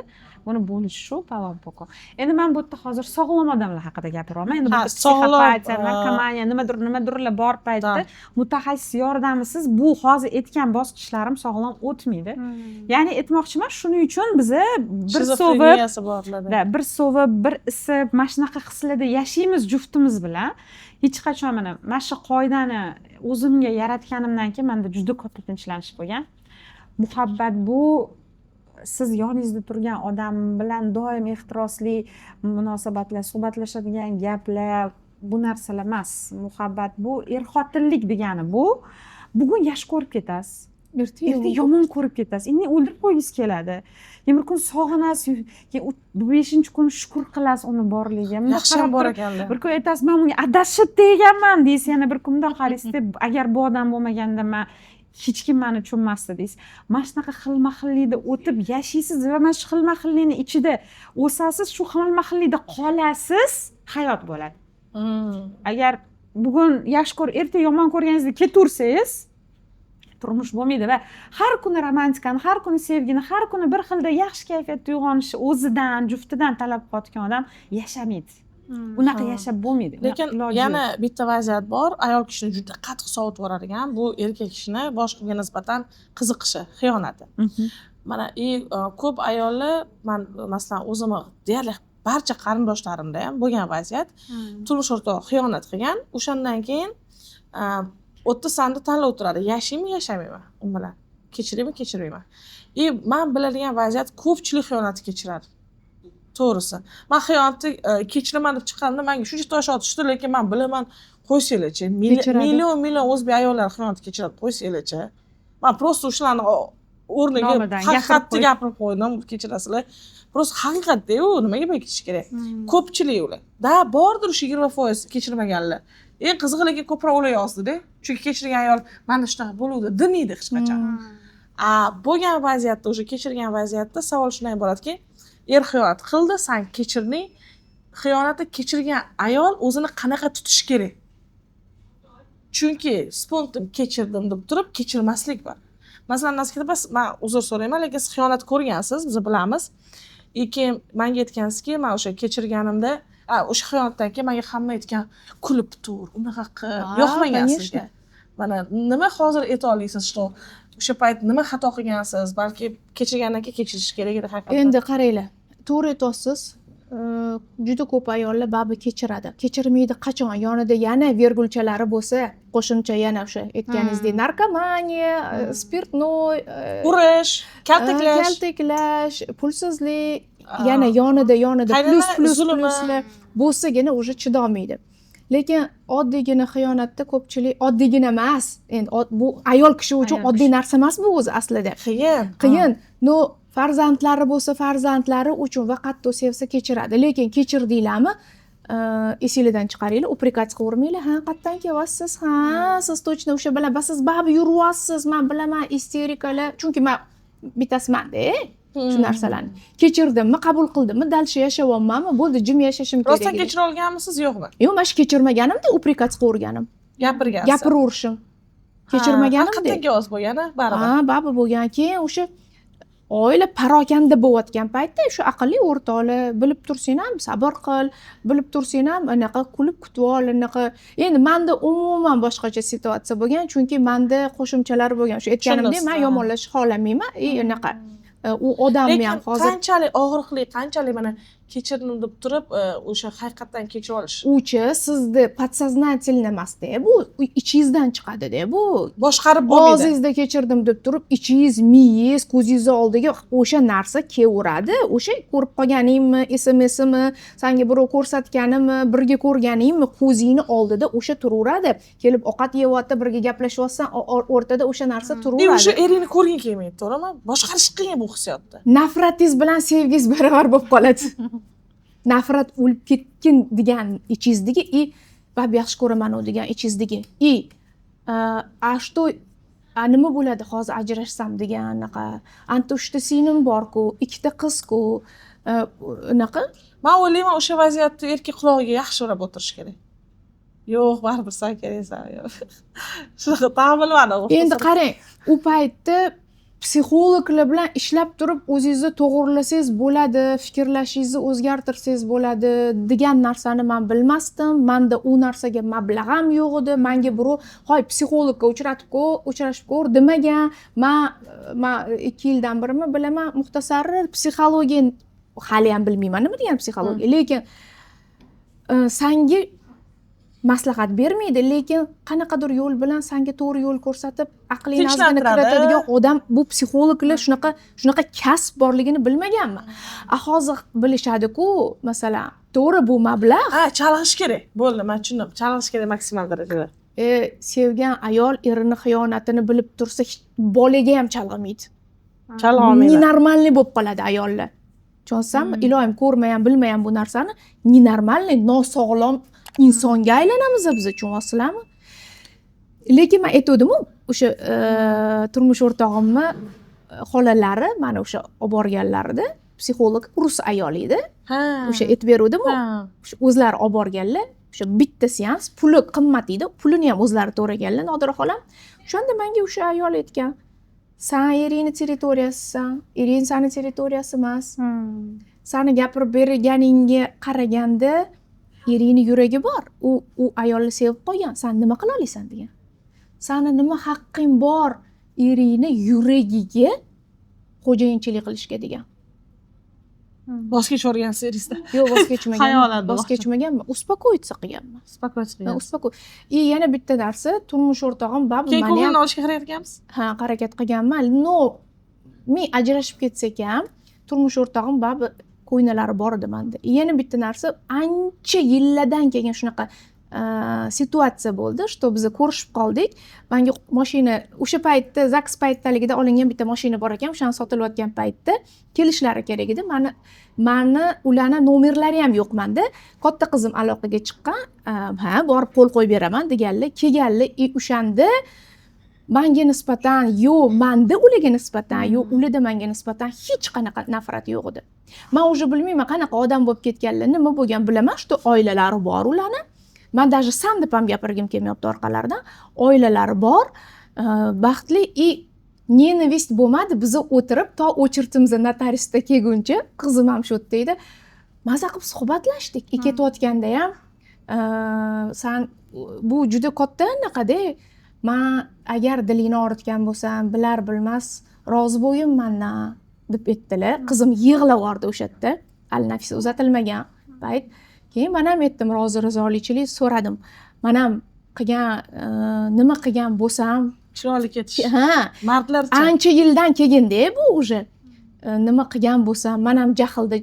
buni bo'lishi shu palon pokon. Endi man bu yerda hozir sog'lom odamlar haqida gapiryapman. Endi bu yerda sog'lom, psixopatiya, narkomaniya, nimadir nimadirlar bor paytda mutaxassis yordamisiz bu hozir aytgan bosqichlarim sog'lom o'tmaydi. Ya'ni aytmoqchiman, shuning uchun biza bir sovib Shizofreniyasi borlarda. Да, bir sovib, bir isib, mana shunaqa hislarda yashaymiz juftimiz bilan. Hech qachon mana shu qoidani o'zimga yaratganimdan keyin manda juda katta tinchlanish bo'lgan. Muhabbat bu siz yoningizda turgan odam bilan doim ehtirosli munosabatlar, suhbatlashadigan gaplar, bu narsalar emas. Muhabbat bu er xotinlik degani, bu bugun yaxshi ko'rib ketasiz, erta erta yomon ko'rib ketasiz, endi o'ldirib qo'ygingiz keladi, keyin bir kun sog'inasiz, keyin beshinchi kuni shukur qilasiz uni borligiga. Bundoq Yaxshi ham qarab bor turib, ekanda. bir kun aytasiz, "Man bunga adashib teganman" deysiz, yana bir kun bundoq qaraysizda, "Agar bu odam bo'lmaganda man, hech kim mani tushunmasdi" deysiz. Mana shunaqa xilma xillikda o'tib yashaysiz va mana shu xilma xillikni ichida o'sasiz, shu xilma xillikda qolasiz, hayot bo'ladi. Agar bugun yaxshi ko'rib, erta yomon ko'rganingizda ketaversangiz, turmush bo'lmaydi. Va har kuni romantikani, har kuni sevgini, har kuni bir xilda yaxshi kayfiyatda uyg'onishni o'zidan, juftidan talab qilayotgan odam yashamaydi. Unaqa yashab bo'lmaydi. Unaqa Lekin iloji yana yo'q. Bitta vaziyat bor, ayol kishini juda qattiq sovutib yuboradigan, bu erkak kishini boshqaga nisbatan qiziqishi, xiyonati. Mana ko'p ayollar, man masalan o'zimni deyarli barcha qarindoshlarimda ham bo'lgan vaziyat, turmush o'rtog'i xiyonat qilgan, o'shandan keyin 30 sanda tanlov turadi: yashaymi, yashamayman u bilan, kechiraymi, kechirmayman. И man biladigan vaziyat, ko'pchilik xiyonatni kechiradi. To'g'risi, man xiyonatni kechiraman deb chiqqanimda manga shuncha tosh otishdi, lekin man bilaman, qo'ysanglarchi, Kechiradi. million million o'zbek ayollari xiyonatni kechiradi, qo'ysanglarchi. Man просто o'shalarni o'rniga Nomidan gapirib haqiqatni qo'y. gapirib qo'ydim, kechirasizlar. Просто haqiqatda u nimaga bekitish kerak? Ko'pchilik ular da bordir, o'sha 20% kechirmaganlar. Eng qizig'i, lekin ko'proq ular yozdida, chunki kechirgan ayol "Mana shunaqa bo'luvdi" demaydi hech qachon. A bo'lgan vaziyatda, o'sha kechirgan vaziyatda savol shundan iboratki, er xiyonat qildi, san kechirding, xiyonatni kechirgan ayol o'zini qanaqa tutishi kerak? Chunki spontan kechirdim deb turib kechirmaslik bor. Masalan, Nazika opa, man uzr so'rayman, lekin siz xiyonat ko'rgansiz, biz bilamiz. И keyin manga aytgansizki, man o'sha kechirganimda, o'sha xiyonatdan keyin manga hamma aytgan, kulib tur, unaqa qil, yoqmagan конечно. sizga. Mana nima hozir ayta olasiz, что o'sha payt nima xato qilgansiz, balki kechirgandan keyin kechirish kerak edi haqiqatdan? Endi qaranglar, to'g'ri aytyapsiz. Juda ko'p ayollar baribir kechiradi. Kechirmaydi qachon? Yonida yana vergulchalari bo'lsa, qo'shimcha, yana o'sha aytganingizdek narkomaniya, спиртной, urish, kaltaklash, kaltaklash, pulsizlik, yana yonida yonida Qaynona plyus, plyus, zulmi. plyuslar bo'lsagina уже chidolmaydi. Lekin oddiygina xiyonatda ko'pchilik, oddiygina emas endi, bu ayol kishi uchun Ayol oddiy kishi. narsa emas bu o'zi aslida. Qiyin. Qiyin. Но farzandlari bo'lsa, farzandlari uchun va qattiq sevsa, kechiradi. Lekin kechirdinglarmi, esinglardan chiqaringlar, упрекать qilavermanglar: "Ha, qayerdan kelyapsiz? Ha, siz точно o'sha bilan, siz baribir yuryapsiz, man bilaman", isterikalar. Chunki man bittasimanda shu narsalarni kechirdimmi, qabul qildimmi, дальше yashayapmanmi, bo'ldi, jim yashashim kerak Rostdan edi. kechira olganmisiz, yo'qmi? Yo'q, mana shu kechirmaganimda упрекать qilaverganim, Gapirgansiz. gapiraverishim, kechirmaganimda. Haqiqatdan oz bo'lgan, baribir. Ha, baribir bo'lgan. Keyin o'sha oila parokanda bo'layotgan paytda shu aqlli o'rtoqlar, bilib tursang ham sabr qil, bilib tursang ham anaqa kulib kutib ol, anaqa. Endi manda umuman boshqacha situatsiya bo'lgan, chunki manda qo'shimchalar bo'lgan, shu aytganimdek, man Tushundim. yomonlashni xohlamayman. И anaqa u odamni Lekin ham hozir qanchalik og'riqli, qanchalik mana kechirdim deb turib, o'sha haqiqatdan kechira olish. Uchi sizni подсознательно emasda, bu ichingizdan chiqadida bu. Boshqarib bo'lmaydi. Og'zingizda kechirdim deb turib, ichingiz, miyangiz, ko'zingizni oldiga o'sha narsa kelaveradi. O'sha ko'rib qolganingmi, smsmi, sanga birov ko'rsatganimi, birga ko'rganingmi, ko'zingni oldida o'sha turaveradi. Kelib ovqat yeyapti, birga gaplashyapsan, o'rtada o'sha narsa И o'sha turaveradi. eringni ko'rging kelmaydi, to'g'rimi? Boshqarish qiyin bu hissiyotni. Nafratingiz bilan sevgingiz barobar bo'lib qoladi. Nafrat o'lib ketgin degan ichingizdagi и baribir yaxshi ko'raman u degan ichingizdagi и a что, a nima bo'ladi hozir ajrashsam degan anaqa. Anta uchta singlim borku, ikkita qizku, unaqa. Man o'ylayman, o'sha vaziyatda erkak qulog'iga yaxshilab o'tirish kerak. Yo'q, baribir san keraksan, yo'q, shunaqa, tag'in bilmadim. Endi qarang, u paytda psixologlar bilan ishlab turib o'zingizni to'g'irlasangiz bo'ladi, fikrlashingizni o'zgartirsangiz bo'ladi degan narsani man bilmasdim. Manda u narsaga mablag' ham yo'q edi. Manga birov "Hoy, psixologga uchratib ko'r, uchrashib ko'r" demagan. Man 2 yildan birimi bilaman muxtasari psixologiya, haliyam bilmayman nima degani psixologiya. Lekin sanga maslahat bermaydi, lekin qanaqadir yo'l bilan sanga to'g'ri yo'l ko'rsatib, aqlingni ozgina Tinchlantiradi. kiritadigan odam bu psixologlar. Shunaqa shunaqa kasb borligini bilmaganman. A hozir bilishadiku, masalan. To'g'ri, bu mablag'. Ha, chalg'ish kerak bo'ldi, man tushundim, chalg'ish kerak maksimal darajada. Sevgan ayol erini xiyonatini bilib tursa, hech bolaga ham chalg'imaydi. Chalg'a olmaydi. Ненормальный bo'lib qoladi ayollar, tushunsanmi? Iloyim ko'rmayan, bilmayan bu narsani, ненормальный, nosog'lom insonga aylanamiz biz, tushunyapsizlarmi? Lekin man aytgandimu, o'sha turmush o'rtog'imni xolalari mani o'sha olib borganlarida psixolog, rus ayol edi. O'sha aytib beruvdimu, o'sha o'zlari olib borganlar, o'sha bitta seans puli qimmat edi, pulini ham o'zlari to'laganlar, Nodira xolam. O'shanda manga o'sha ayol aytgan: "San eringni territoriyasisan, ering sani territoriyasi emas. Sani gapirib berganingga qaraganda eringni yuragi bor, u ayolni sevib qolgan, san nima qila olasan?" degan. "Sani nima haqqing bor eringni yuragiga Xo'jayinchilik qilishga degan. Voz kechib eringizdan. Yo'q, voz kechmaganman. Xayolan. Voz kechmaganman, успокоиться qilganman. Успокоиться qilgansiz. И yana bitta narsa, turmush o'rtog'im baribir Keyin mani ham ko'nglini olishga harakat qilganmisiz? Ha, harakat qilganman, но men ajrashib ketsak ham, turmush o'rtog'im baribir ko'nglilari bor edi manda. И yana bitta narsa, ancha yillardan keyin shunaqa situatsiya bo'ldi, что biz ko'rishib qoldik. Manga moshina, o'sha paytda ЗАГС paytdaligida olingan bitta moshina bor ekan, o'shani sotilayotgan paytda kelishlari kerak edi. Mani ularni nomerlari ham yo'q manda. Katta qizim aloqaga chiqqan, ha, borib qo'l qo'yib beraman deganlar, kelganlar. И o'shanda manga nisbatan, yo manda ularga nisbatan, yo ularda manga nisbatan hech qanaqa nafrat yo'q edi. Man уже bilmayman, qanaqa odam bo'lib ketganlar, nima bo'lgan. Bilaman, что oilalari bor ularni. Man даже san deb ham gapirgim kelmayapti orqalaridan. Oilalari bor, baxtli, и ненависть bo'lmadi. Biza o'tirib, to очередь imiz notariusda kelguncha, qizim ham shu yerda edi, maza qilib suhbatlashdik. И ketayotganda ham san, bu juda katta anaqada, man agar dilingni og'ritgan bo'lsam, bilar bilmas rozi bo'lgin mandan, deb aytdilar. Qizim yig'lab yubordi o'sha yerda, hali Nafisa uzatilmagan payt. Keyin man ham aytdim, rozi rizolikchilik so'radim, man ham qilgan, nima qilgan bo'lsam. Chiroyli ketish. Ha. Mardlarcha. Ancha yildan keyinda bu уже. Nima qilgan bo'lsam, man ham jahlda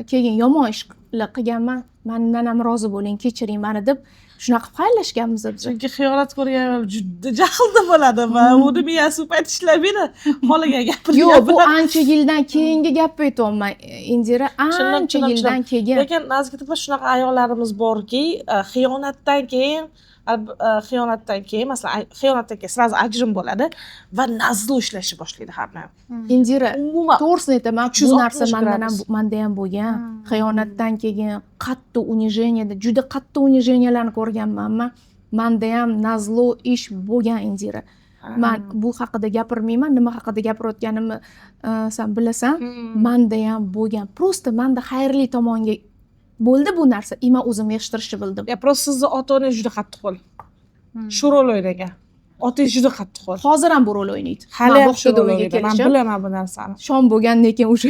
keyin yomon ishlar qilganman, mandan ham rozi bo'ling, kechiring mani, deb shunaqa qilib xayrlashganmiz biz. Chunki xiyonat ko'rgan ayol juda jahlda bo'ladi va uni miyasi u payt ishlamaydi, xohlagan gapini Yo'q, bu gapiradi. ancha yildan keyingi gapni aytyapman, Indira, ancha yildan keyin. Lekin, Nazika opa, shunaqa ayollarimiz borki, xiyonatdan keyin, masalan, xiyonatdan keyin сразу ajrim bo'ladi va назло ishlashni boshlaydi hamma. Indira, Umuman to'g'risini aytaman, bu 360 narsa mandan ham, gradus. manda ham bo'lgan. Xiyonatdan keyin qattiq унижение, juda qattiq унижения larni ko'rganman man. Manda ham назло ish bo'lgan, Indira. Man bu haqida gapirmayman, nima haqida gapirayotganimni san bilasan. Manda ham bo'lgan, просто manda xayrli tomonga bo'ldi bu narsa, и man o'zimni yig'ishtirishni bildim. Ya, просто sizni ota onangiz juda qattiqqo'l shu rol o'ynagan. Otangiz juda qattiqqo'l. Hozir ham bu rol o'ynaydi. Hali Man ham shu bog'chada rol uyga o'ynaydi, man kelishim bilaman bu narsani. Shom bo'lgandan keyin o'sha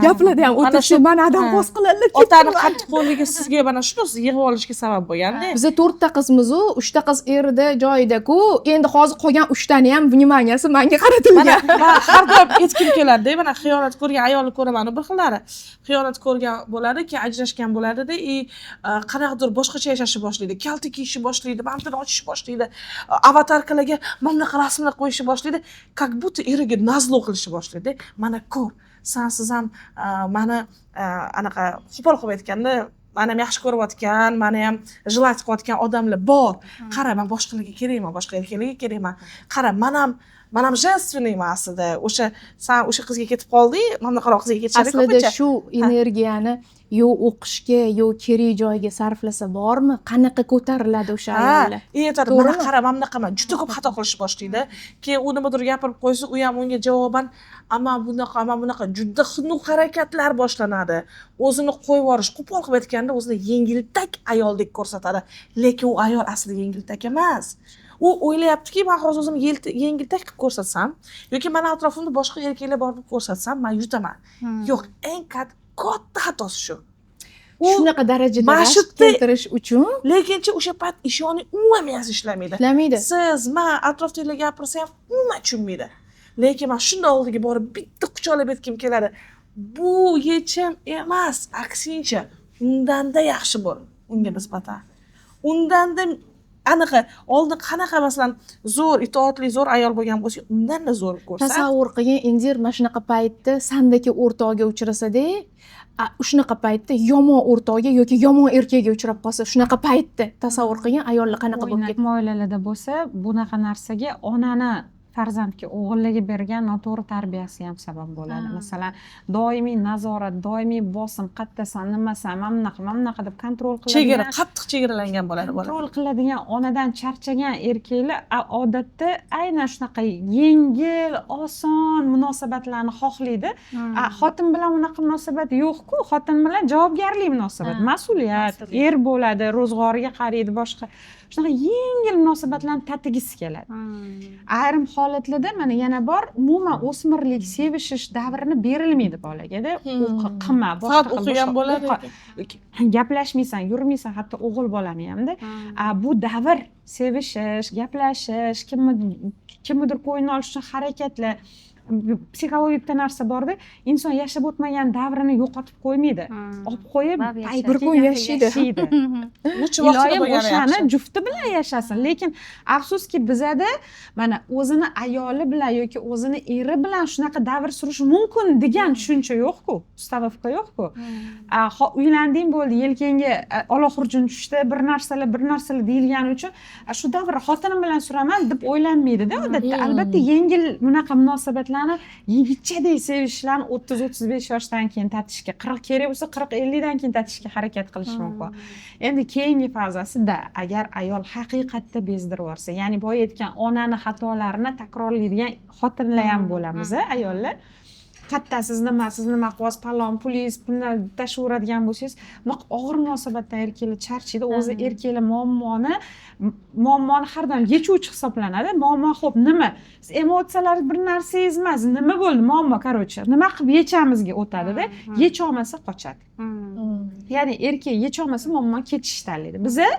gaplarda ham Mana o'tirsa, mani adam hos qiladilar. Otani qattiqqo'lligi sizga mana shuni yig'ib olishga sabab bo'lganda. Biza to'rtta qizmizu, uchta qiz erida joyida-ku, endi hozir qolgan uchtani ham внимания si manga Mana qaratilgan. Man har doim aytgim keladida, mana xiyonat ko'rgan ayolni ko'raman, bir xillari xiyonat ko'rgan bo'ladi, keyin ajrashgan bo'ladida, и qanaqadir boshqacha yashashni boshlaydi, kalta kiyishni boshlaydi, mana buni ochishni boshlaydi, аватарка larga mana bunaqa rasmlar qo'yishni boshlaydi, как будто eriga назло qilishni boshlaydi: mana ko'r, sansiz ham mani anaqa, qo'pol qilib aytganda, mani ham yaxshi ko'rayotgan, mani ham желать qilayotgan odamlar bor, qara, man boshqalarga kerakman, boshqa erkaklarga kerakman, qara, man ham женственный man aslida, o'sha san o'sha qizga ketib qolding, mana bunaqaroq qizga ketishadi Aslida ko'pincha. shu energiyani yo o'qishga, yo kerak joyga sarflasa bormi, qanaqa ko'tariladi o'sha Ha, ayollar. и aytadi, mana To'g'rimi? qara, mana bunaqaman, juda ko'p xato qilishni boshlaydi. Keyin u nimadir gapirib qo'ysa, u ham unga javoban ama bunaqa, ama bunaqa, juda xunuk harakatlar boshlanadi. O'zini qo'yib yuborish, qo'pol qilib aytganda, o'zini yengiltak ayoldek ko'rsatadi, lekin u ayol aslida yengiltak emas. U o'ylayaptiki, man hozir o'zimni yengiltak qilib ko'rsatsam yoki mani atrofimda boshqa erkaklar bor deb ko'rsatsam, man yutaman. Yo'q, eng katta xatosi shu. U Shunaqa darajada mana rashk shu yerda keltirish uchun. Lekinchi o'sha payt ishoning, umuman miyasi ishlamaydi. Ishlamaydi. Siz, man, atrofdagilar gapirsa ham umuman tushunmaydi. Lekin man shunda oldiga borib bitta quchoqlab aytgim keladi: bu yechim emas, aksincha, undanda yaxshi bo'l unga nisbatan, undanda anaqa oldin qanaqa, masalan, zo'r, itoatli, zo'r ayol bo'lgan bo'lsa, undanda zo'r ko'rsat. Tasavvur qilgin, Indir, mana shunaqa paytda sandagi o'rtog'iga uchrasada, shunaqa paytda yomon o'rtog'iga yoki yomon erkakka uchrab qolsa, shunaqa paytda tasavvur qilgin, ayollar qanaqa bo'lib ketadi. Oilalarda bo'lsa, bunaqa narsaga onani farzandga, o'g'illarga bergan noto'g'ri tarbiyasi ham sabab bo'ladi. Masalan, doimiy nazorat, doimiy bosim, qayerdasan, nimasan, mana bunaqa, mana bunaqa deb контроль Chegara qiladigan qattiq chegaralangan bo'ladi bola. Контроль qiladigan onadan charchagan erkaklar odatda aynan shunaqa yengil, oson munosabatlarni xohlaydi. Xotin bilan unaqa munosabat yo'qku, xotin bilan javobgarlik munosabat, mas'uliyat, Mas'uliyat. er bo'ladi, ro'zg'origa qaraydi, boshqa, shunaqa yengil munosabatlarni tatigisi keladi. Ayrim holatlarda mana yana bor, umuman o'smirlik, sevishish davrini berilmaydi bolagada. O'qi, qilma, boshqa Faqat qil, o'qigan boshqa bo'ladi. O'qi. Gaplashmaysan, yurmaysan, hatto o'g'il bolani hamda. A bu davr sevishish, gaplashish, kimnidir ko'nglini olish uchun harakatlar. Psixologik bitta narsa borda, inson yashab o'tmagan davrini yo'qotib qo'ymaydi, olib qo'yib Baribir paytiga Bir kun yashaydi. Yashaydi. Лучше vaqtida Iloyim bo'lgani o'shani yaxshi. jufti bilan yashasin. Lekin afsuski, bizada mana o'zini ayoli bilan yoki o'zini eri bilan shunaqa davr surish mumkin degan tushuncha yo'qku, установка yo'qku. Uylanding, bo'ldi, yelkangga ola xurjun tushdi, bir narsalar, bir narsalar deyilgani uchun shu davr xotinim bilan suraman deb o'ylanmaydida odatda. Albatta, yengil bunaqa munosabatlarni, yigitchadek sevishlarni 30-35 yoshdan keyin tatishga, 40, kerak bo'lsa 40-50dan keyin tatishga harakat qilish mumkin. Endi keyingi fazasida agar ayol haqiqatda bezdirib yuborsa, ya'ni boya aytgan onani xatolarini takrorlaydigan xotinlar ham bo'lamiz, a, ayollar kattasiz, nima, siz nima qilyapsiz, palon, pulingiz, pulni tashlayveradigan bo'lsangiz, bunaqa og'ir munosabatdan erkaklar charchaydi o'zi. Erkaklar muammoni har doim yechuvchi hisoblanadi. Muammo, ho'p, nima, siz emotsiyalar bir narsangiz emas, nima bo'ldi muammo, короче, nima qilib yechamizga o'tadida, yecholmasa qochadi. Ya'ni erkak yecholmasa muammo, ketishni tanlaydi. Biza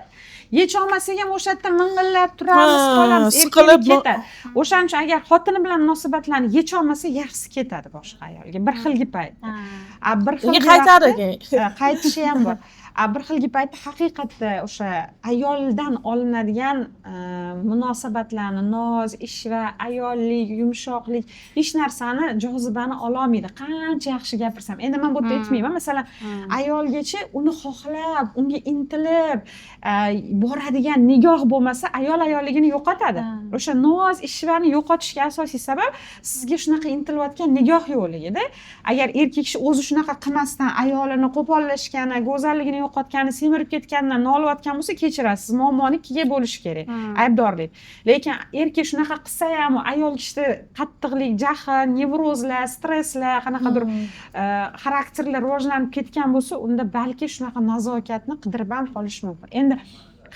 yecholmasak ham o'sha yerda ming'illab turamiz, qolamiz. Erkak siqilib ketadi. O'shaning uchun agar xotini bilan munosabatlarni yecholmasa, yaxshisi ketadi boshqa ayolga bir xilgi paytda. A bir Unga xilgi qaytadi vaqtda- keyin. Qaytishi ham bor. A bir xilgi paytda haqiqatda o'sha ayoldan olinadigan munosabatlarni, noz, ishva, ayollik, yumshoqlik, hech narsani, jozibani ololmaydi, qancha yaxshi gapirsam. Endi man bu yerda aytmayman, masalan, ayolgacha uni xohlab, unga intilib boradigan nigoh bo'lmasa, ayol ayolligini yo'qotadi. O'sha noz, ishvani yo'qotishga asosiy sabab sizga shunaqa intilayotgan nigoh yo'qligida. Agar erkak kishi o'zi shunaqa qilmasdan ayolini qo'pollashgani, go'zalligini yo'qotgani, semirib ketganidan nolayotgan bo'lsa, kechirasiz, muammonikiga bo'lishi kerak aybdorlik. Lekin erkak shunaqa qilsa ham, ayol kishida qattiqlik, jahl, nevrozlar, stresslar, qanaqadir xarakterlar rivojlanib ketgan bo'lsa, unda balki shunaqa nazokatni qidirib ham qolishi mumkin. Endi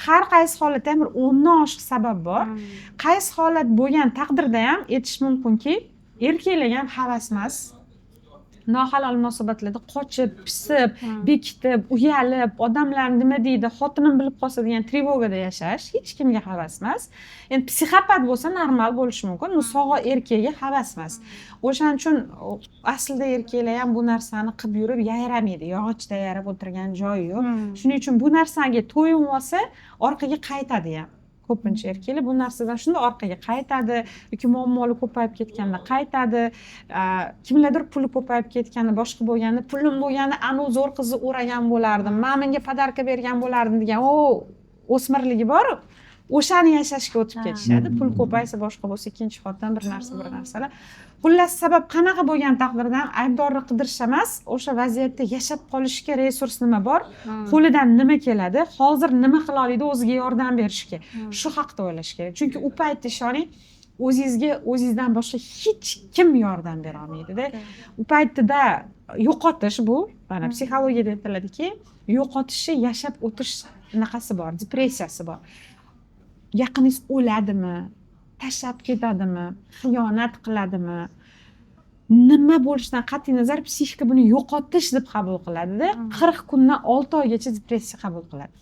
har qaysi holatda ham bir 10dan oshiq sabab bor. Qaysi holat bo'lgan taqdirda ham aytish mumkinki, erkaklarga ham havas emas nohalol munosabatlarda qochib pisib, bekitib, uyalib, odamlar nima deydi, xotinim bilib qolsa degan тревога da yashash hech kimga havas emas. Endi psixopat bo'lsa, normal bo'lishi mumkin, но sog'o erkakka havas emas. O'shaning uchun aslida erkaklar ham bu narsani qilib yurib yayramaydi, yog'ochda yarab o'tirgan joyi yo'q. Shuning uchun bu narsaga to'yinib olsa, orqaga qaytadi ham. Ko'pincha erkaklar bu narsadan shunda orqaga qaytadi yoki muammolar ko'payib ketganda qaytadi. Kimlardir puli ko'payib ketganda, boshqa bo'lganda, pulim bo'lganda anavi zo'r qizni o'ragan bo'lardim, man bunga подарка bergan bo'lardim degan o o'smirligi boru, o'shani yashashga o'tib ketishadi. Pul ko'paysa, boshqa bo'lsa, ikkinchi xotin, bir narsa, bir narsalar. Xullas, sabab qanaqa bo'lgan taqdirda ham aybdorni qidirish emas, o'sha vaziyatda yashab qolishga resurs nima bor, qo'lidan nima keladi, hozir nima qila oladi o'ziga yordam berishga, shu haqda o'ylash kerak. Chunki u paytda, ishoning, o'zingizga o'zingizdan boshqa hech kim yordam bera olmaydida. U paytida yo'qotish, bu mana psixologiyada aytiladiki, yo'qotishni yashab o'tish anaqasi bor, depressiyasi bor. Yaqiningiz o'ladimi, tashlab ketadimi, xiyonat qiladimi, nima bo'lishidan qat'iy nazar, psixika buni yo'qotish deb qabul qiladida, 40 kundan 6 oygacha depressiya qabul qiladi.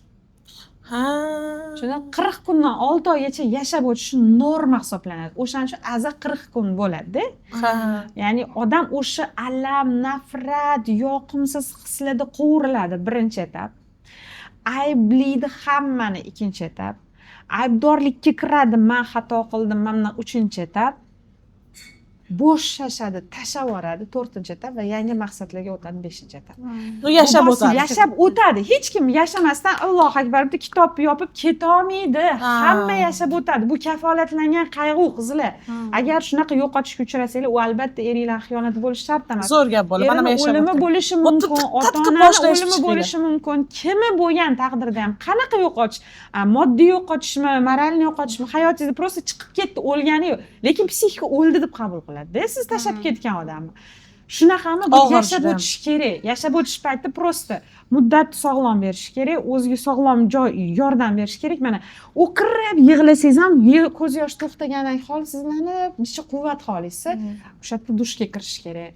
Shunda 40 kundan 6 oygacha yashab o'tish norma hisoblanadi. O'shaning uchun aza 40 kun bo'ladida. Ya'ni odam o'sha alam, nafrat, yoqimsiz hislarda qovuriladi, birinchi etap. Ayblaydi hammani, ikkinchi etap. Aybdorlikka kiradi, man xato qildim, mana uchinchi etap. Bo'shashadi, tashlab yuboradi, to'rtinchi etap, va yangi maqsadlarga o'tadi, beshinchi etap. Ну, yashab Bu o'tadi. Yashab o'tadi. Hech kim yashamasdan, Allohu akbar, bitta kitobni yopib ketolmaydi. Hamma yashab o'tadi. Bu kafolatlangan qayg'u, qizlar. Agar shunaqa yo'qotishga uchrasanglar, u albatta eringlar xiyonati bo'lishi shart emas. Zo'r gap bo'ldi. Mana Erini men yashab o'limi o'tdim. bo'lishi Bu mumkin, diqqat ota qilib onani boshlash o'limi chiqinglar. bo'lishi mumkin. Kimi bo'lgan taqdirda ham qanaqa yo'qotish, moddiy yo'qotishmi, моральный yo'qotishmi, hayotingizda просто chiqib ketdi, o'lgani yo'q. Lekin psixika o'ldi deb qabul qiladi-da, siz tashlab ketgan odamni. Shunaqami, bu Og'ir yashab judayam. o'tish kerak. Yashab o'tish payti просто muddat sog'lom berish kerak, o'ziga sog'lom joy, yordam berish kerak. Mana, o'kirib yig'lasangiz ham, ko'z yosh to'xtagandan keyin holsizlanib, necha quvvat xohlaysiz. O'sha yerda dushga kirish kerak,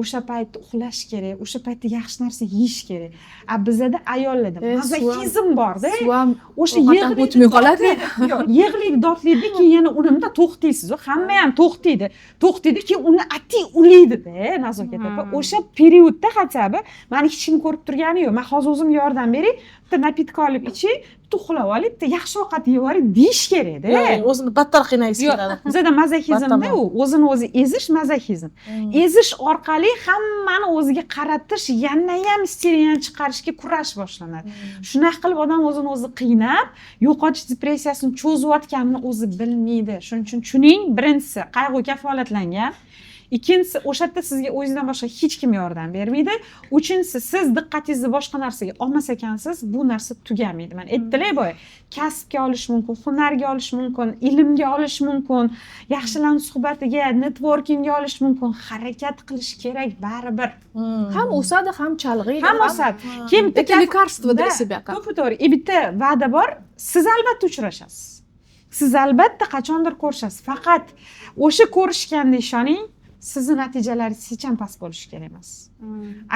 o'sha paytda uxlash kerak, o'sha paytda yaxshi narsa yeyish kerak. A bizada, ayollarda mazoxizm borda. Suv ham O'sha ovqat ham yig'laydi, o'tmay qoladi. Yo'q, yig'laydi, dodlaydi, keyin yana unimda to'xtaysiz. Hamma ham to'xtaydi, to'xtaydi, keyin uni ati ulaydida, Nazokat opa. O'sha период da хотя бы mani hech kim ko'rib turgani yo'q, man hozir o'zimga yordam beray, bitta напитка olib ichay, bitta uxlab olay, bitta yaxshi ovqat yeb olay deyish kerakda. Yo'q, o'zini battar qiynagisi Yo'q, keladi. Bizada mazoxizmda Battar. u o'zini o'zi ezish, mazoxizm. Ezish orqali hammani o'ziga qaratish, yanayam isteriyani chiqarishga kurash boshlanadi. Shunaqa qilib odam o'zini o'zi qiynab, yo'qotish depressiyasini cho'zayotganini o'zi bilmaydi. Shuning uchun tushuning: birinchisi, qayg'u kafolatlangan; ikkinchisi, o'sha yerda sizga o'zingizdan boshqa hech kim yordam bermaydi; uchinchisi, siz diqqatingizni boshqa narsaga olmas ekansiz, bu narsa tugamaydi. Mana, aytdilar boya, kasbga olish mumkin, hunarga olish mumkin, ilmga olish mumkin, yaxshilarni suhbatiga, networkingga olish mumkin. Harakat qilish kerak baribir. Ham o'sadi, ham chalg'iydi. Ham o'sadi. Keyin bitta Это лекарство для Да, себя как. To'ppa to'g'ri. И bitta va'da bor: siz albatta uchrashasiz, siz albatta qachondir ko'rishasiz. Faqat o'sha ko'rishganda, ishoning, sizni natijalaringiz hech ham past bo'lishi kerak emas.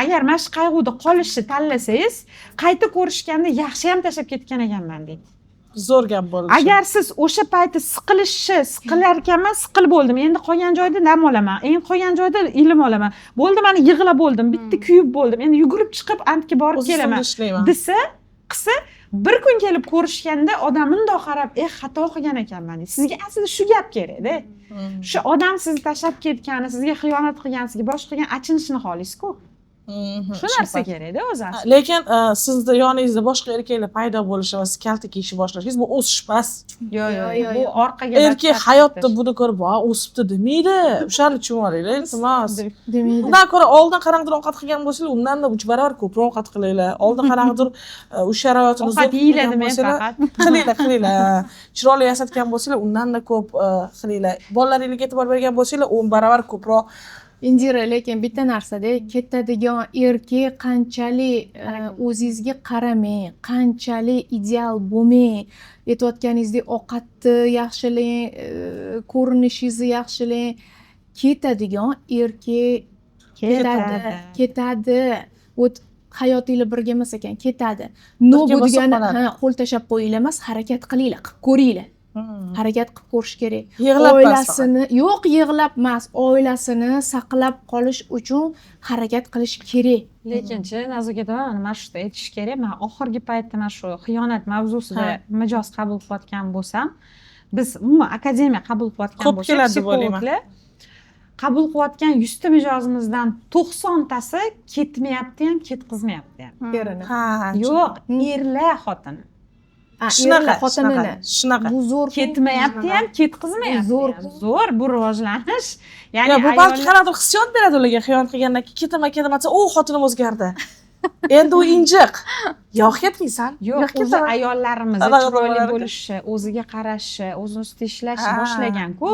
Agar mana shu qayg'uda qolishni tanlasangiz, qayta ko'rishganda yaxshi ham tashlab ketgan ekanman deydi. Zo'r gap bo'ldi. Agar siz o'sha payti siqilishni, siqilar ekanman, siqilib bo'ldim, endi qolgan joyda dam olaman, endi qolgan joyda ilm olaman, bo'ldi, mana yig'lab bo'ldim, bitta kuyib bo'ldim, endi yugurib chiqib antga borib O'z ustimda kelaman ishlayman. desa, qilsa, bir kun kelib ko'rishganda odam mundoq qarab, "Eh, xato qilgan ekanman" deydi. Sizga aslida shu gap kerakda. Shu odam sizni tashlab ketgani, sizga xiyonat qilgani, sizga boshqa qilgan, achinishni xohlaysizku. Shu narsa kerakda o'zi aslida. Lekin sizni yoningizda boshqa erkaklar paydo bo'lishi va siz kaltak yeyishni boshlashingiz, bu o'sish emas. Yo'q, Yo'q, yo'q, yo'q, bu yo'q. orqaga Erkak battar hayotda ketish. buni ko'rib, "Va, o'sibdi" demaydi. O'shani tushunib olinglar, iltimos. Demaydi. Undan ko'ra oldin qanaqadir ovqat qilgan bo'lsanglar, undan 3 barobar ko'proq ovqat qilinglar. Oldin qanaqadir uy sharoitini Ovqat zo'r qilgan yeyiladimi bo'lsanglar, faqat? qilinglar, qilinglar. Chiroyli yasatgan bo'lsanglar, undanda ko'p qilinglar. Bolalaringlarga e'tibor bergan bo'lsanglar, 10 barobar ko'proq. Indira, lekin bitta narsada, ketadigan erkak qanchalik o'zingizga qaramang, qanchalik ideal bo'lmang, aytayotganingizdek, ovqatni yaxshilang, ko'rinishingizni yaxshilang, ketadigan erkak ketadi, ketadi. Вот, hayotinglar birga emas ekan, ketadi. Но Birga bu bo'lsa degani qoladi. Ha, qo'l tashlab qo'yinglar emas, harakat qilinglar, qilib ko'ringlar. Harakat qilib ko'rish kerak. Yig'lab emas faqat. Oilasini, yo'q, yig'lab emas, oilasini saqlab qolish uchun harakat qilish kerak. Lekinchi, Nazokat opa, mana shu yerda aytish kerak, man oxirgi paytda mana shu xiyonat mavzusida mijoz qabul qilayotgan bo'lsam, biz umuman akademiya qabul qilayotgan Ko'p bo'lsak, keladi deb o'ylayman. psixologlar qabul qilayotgan 100 ta mijozimizdan 90 tasi ketmayapti ham, ketqizmayapti ham. Erini. Ha. Yo'q, erlar xotini. Ha, Shunaqa, erlar xotinini. shunaqa, shunaqa. Bu zo'r. Ketmayapti ham, ketqizmayapti Zo'r. ham. Zo'r, bu rivojlanish, ya'ni Ya, bu balki ayollar- qanaqadir hissiyot beradi ularga. Xiyonat qilgandan keyin ketaman, ketaman desa, "O, xotinim o'zgardi, endi u injiq, yo'q, ketmaysan." Yo'q, Yo'q, o'zi ketaman. ayollarimiz Ayollar chiroyli bo'larkan. bo'lishi, o'ziga qarashi, o'zini ustida ishlashi boshlagan-ku.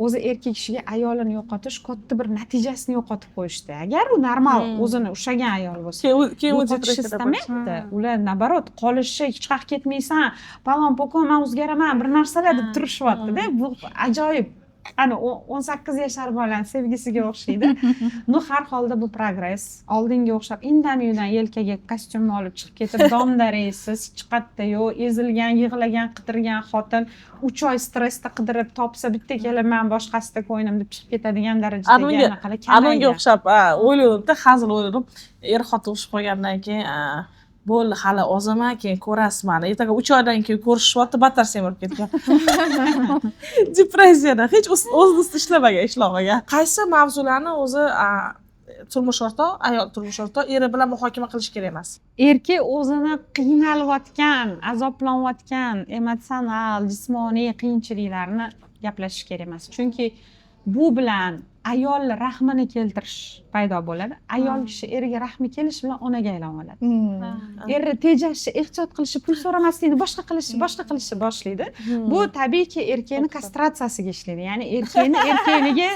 O'zi erkak kishiga ayolini yo'qotish katta bir natijasini yo'qotib qo'yishdi. Agar u normal o'zini ushlagan ayol bo'lsa, Keyin u yo'qotishni depressiyada istamayapti. Ular наоборот qolishi, hech qayerga ketmaysan, palon pokon, man o'zgaraman, bir narsalar deb turishyapti-da. Bu ajoyib. Ana, 18 yashar bolani sevgisiga o'xshaydi. Ну, har holda bu progress. Oldinga o'xshab indamay uydan yelkaga kostyumni olib chiqib ketib, domda reysiz, hech qayerda yo'q, ezilgan, yig'lagan, qidirgan xotin 3 oy stressda qidirib topsa, bitta kelib, man boshqasida ko'nglim deb chiqib ketadigan darajadagi anaqalar Ana unga kamaygan. o'xshab, ha, o'yladim, hazil o'yladim. Er xotin urushib qolgandan keyin, "Bo'ldi, hali ozaman, keyin ko'rasiz mani." Ertaga 3 oydan keyin ko'rishishyapti, battar semirib ketgan depressiyada, hech o'zini ustida ishlamagan, ishlolmagan. Qaysi mavzularni o'zi turmush o'rtoq, ayol turmush o'rtoq eri bilan muhokama qilish kerak emas? Erkak o'zini qiynalayotgan, azoblanayotgan emotsional, jismoniy qiyinchiliklarni gaplashish kerak emas, chunki bu bilan ayol rahmini keltirish paydo bo'ladi. Ayol kishi eriga rahmi kelishi bilan onaga aylanib oladi. Eri tejashi, ehtiyot qilishi, pul so'ramaslikni, boshqa qilishi, boshqa qilishni boshlaydi. Bu tabiiyki erkakni kastratsiyasiga ishlaydi, ya'ni erkakni erkakligi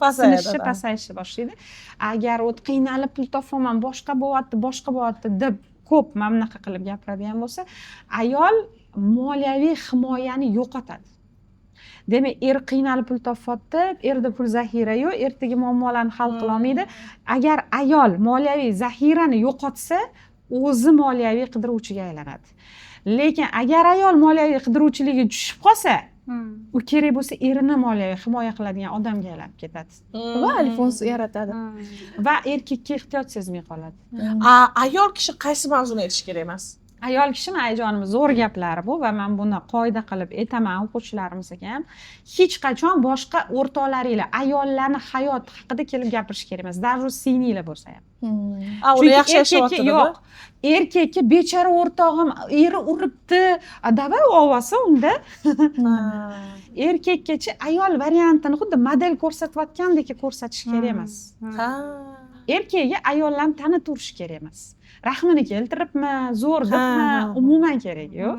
Pasayadi, Sinishi, да. pasayishni boshlaydi. Agar u qiynalib pul topolman, boshqa bo'lyapti, boshqa bo'lyapti deb ko'p mana bunaqa qilib gapiradigan bo'lsa, ayol moliyaviy himoyani yo'qotadi. Demak, er qiynalib pul topyapti, erda pul zaxira yo'q, ertaga muammolarni hal qilolmaydi. Agar ayol moliyaviy zaxirani yo'qotsa, o'zi moliyaviy qidiruvchiga aylanadi. Lekin agar ayol moliyaviy qidiruvchiligiga tushib qolsa, u kerak bo'lsa erini moliyaviy himoya qiladigan odamga aylanib ketadi. Va alfons yaratadi. Va erkakka ehtiyoj sezmay qoladi. A ayol kishi qaysi mavzuni aytishi kerak emas? Ayol kishini, ayajonimiz, zo'r gaplari bu va man buni qoida qilib aytaman o'quvchilarimizga ham: hech qachon boshqa o'rtoqlaringlar, ayollarni hayoti haqida kelib gapirish kerak emas, даже singlinglar bo'lsa ham. A, ular Chunki yaxshi erkakka yashayapti. Yo'q, erkakka bechora o'rtog'im, eri uribdi, a давай olsa unda. Erkakkachi ayol variantini xuddi model ko'rsatayotgandek ko'rsatish kerak emas. Erkakga ayollarni tanitaverish kerak emas, rahmini keltiribmi, zo'r debmi, umuman keragi yo'q.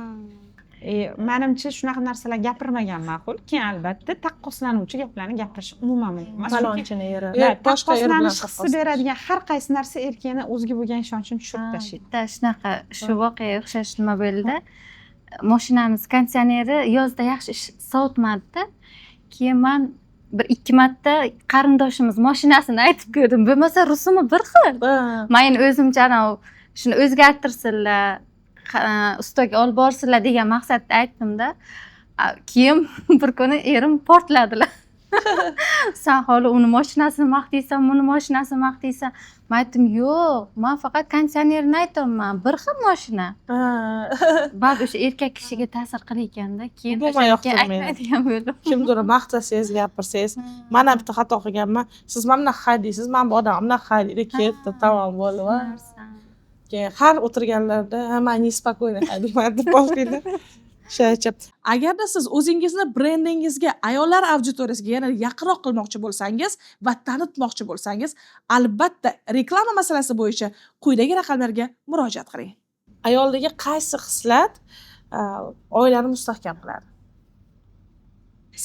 Manimcha, shunaqa narsalar gapirmagan ma'qul. Keyin, albatta, taqqoslanuvchi gaplarni gapirish umuman mumkin emas. Chunki Falonchini eri. Boshqa er bilan taqqoslanish hissi taqqoslash. beradigan har qaysi narsa erkakni o'ziga bo'lgan ishonchini tushirib tashlaydi. Bitta shunaqa, shu voqeaga o'xshash nima bo'ldi: moshinamiz konditsioneri yozda yaxshi ish sovutmadida. Keyin man bir ikki marta qarindoshimiz moshinasini aytib ko'rdim, bo'lmasa rusumi bir xil. Man endi o'zimcha anavi shuni o'zgartirsinlar, ustaga olib borsinlar degan maqsadda aytdimda. Keyin bir kuni erim portladilar: "San holi uni moshinasini maqtaysan, buni moshinasini maqtaysan." Man aytdim: "Yo'q, man faqat konditsionerini aytyapman, bir xil moshina." Baribir o'sha erkak kishiga ta'sir qilar ekanda. Keyin Umuman o'sha yoqtirmaydi. aytmaydigan bo'ldim. Kimdir maqtasangiz, gapirsangiz, man ham bitta xato qilganman: "Siz mana bunaqa haydaysiz, mana bu odam bunaqa haydaydi", ketdi, tamom, bo'ldi. Va keyin har o'tirganlarida "Ha, man неспокойно haydayman" deb boshlaydi. O'shancha agarda siz o'zingizni brendingizga, ayollar auditoriyasiga yana yaqinroq qilmoqchi bo'lsangiz va tanitmoqchi bo'lsangiz, albatta reklama masalasi bo'yicha quyidagi raqamlarga murojaat qiling. Ayoldagi qaysi xislat oilani mustahkam qiladi,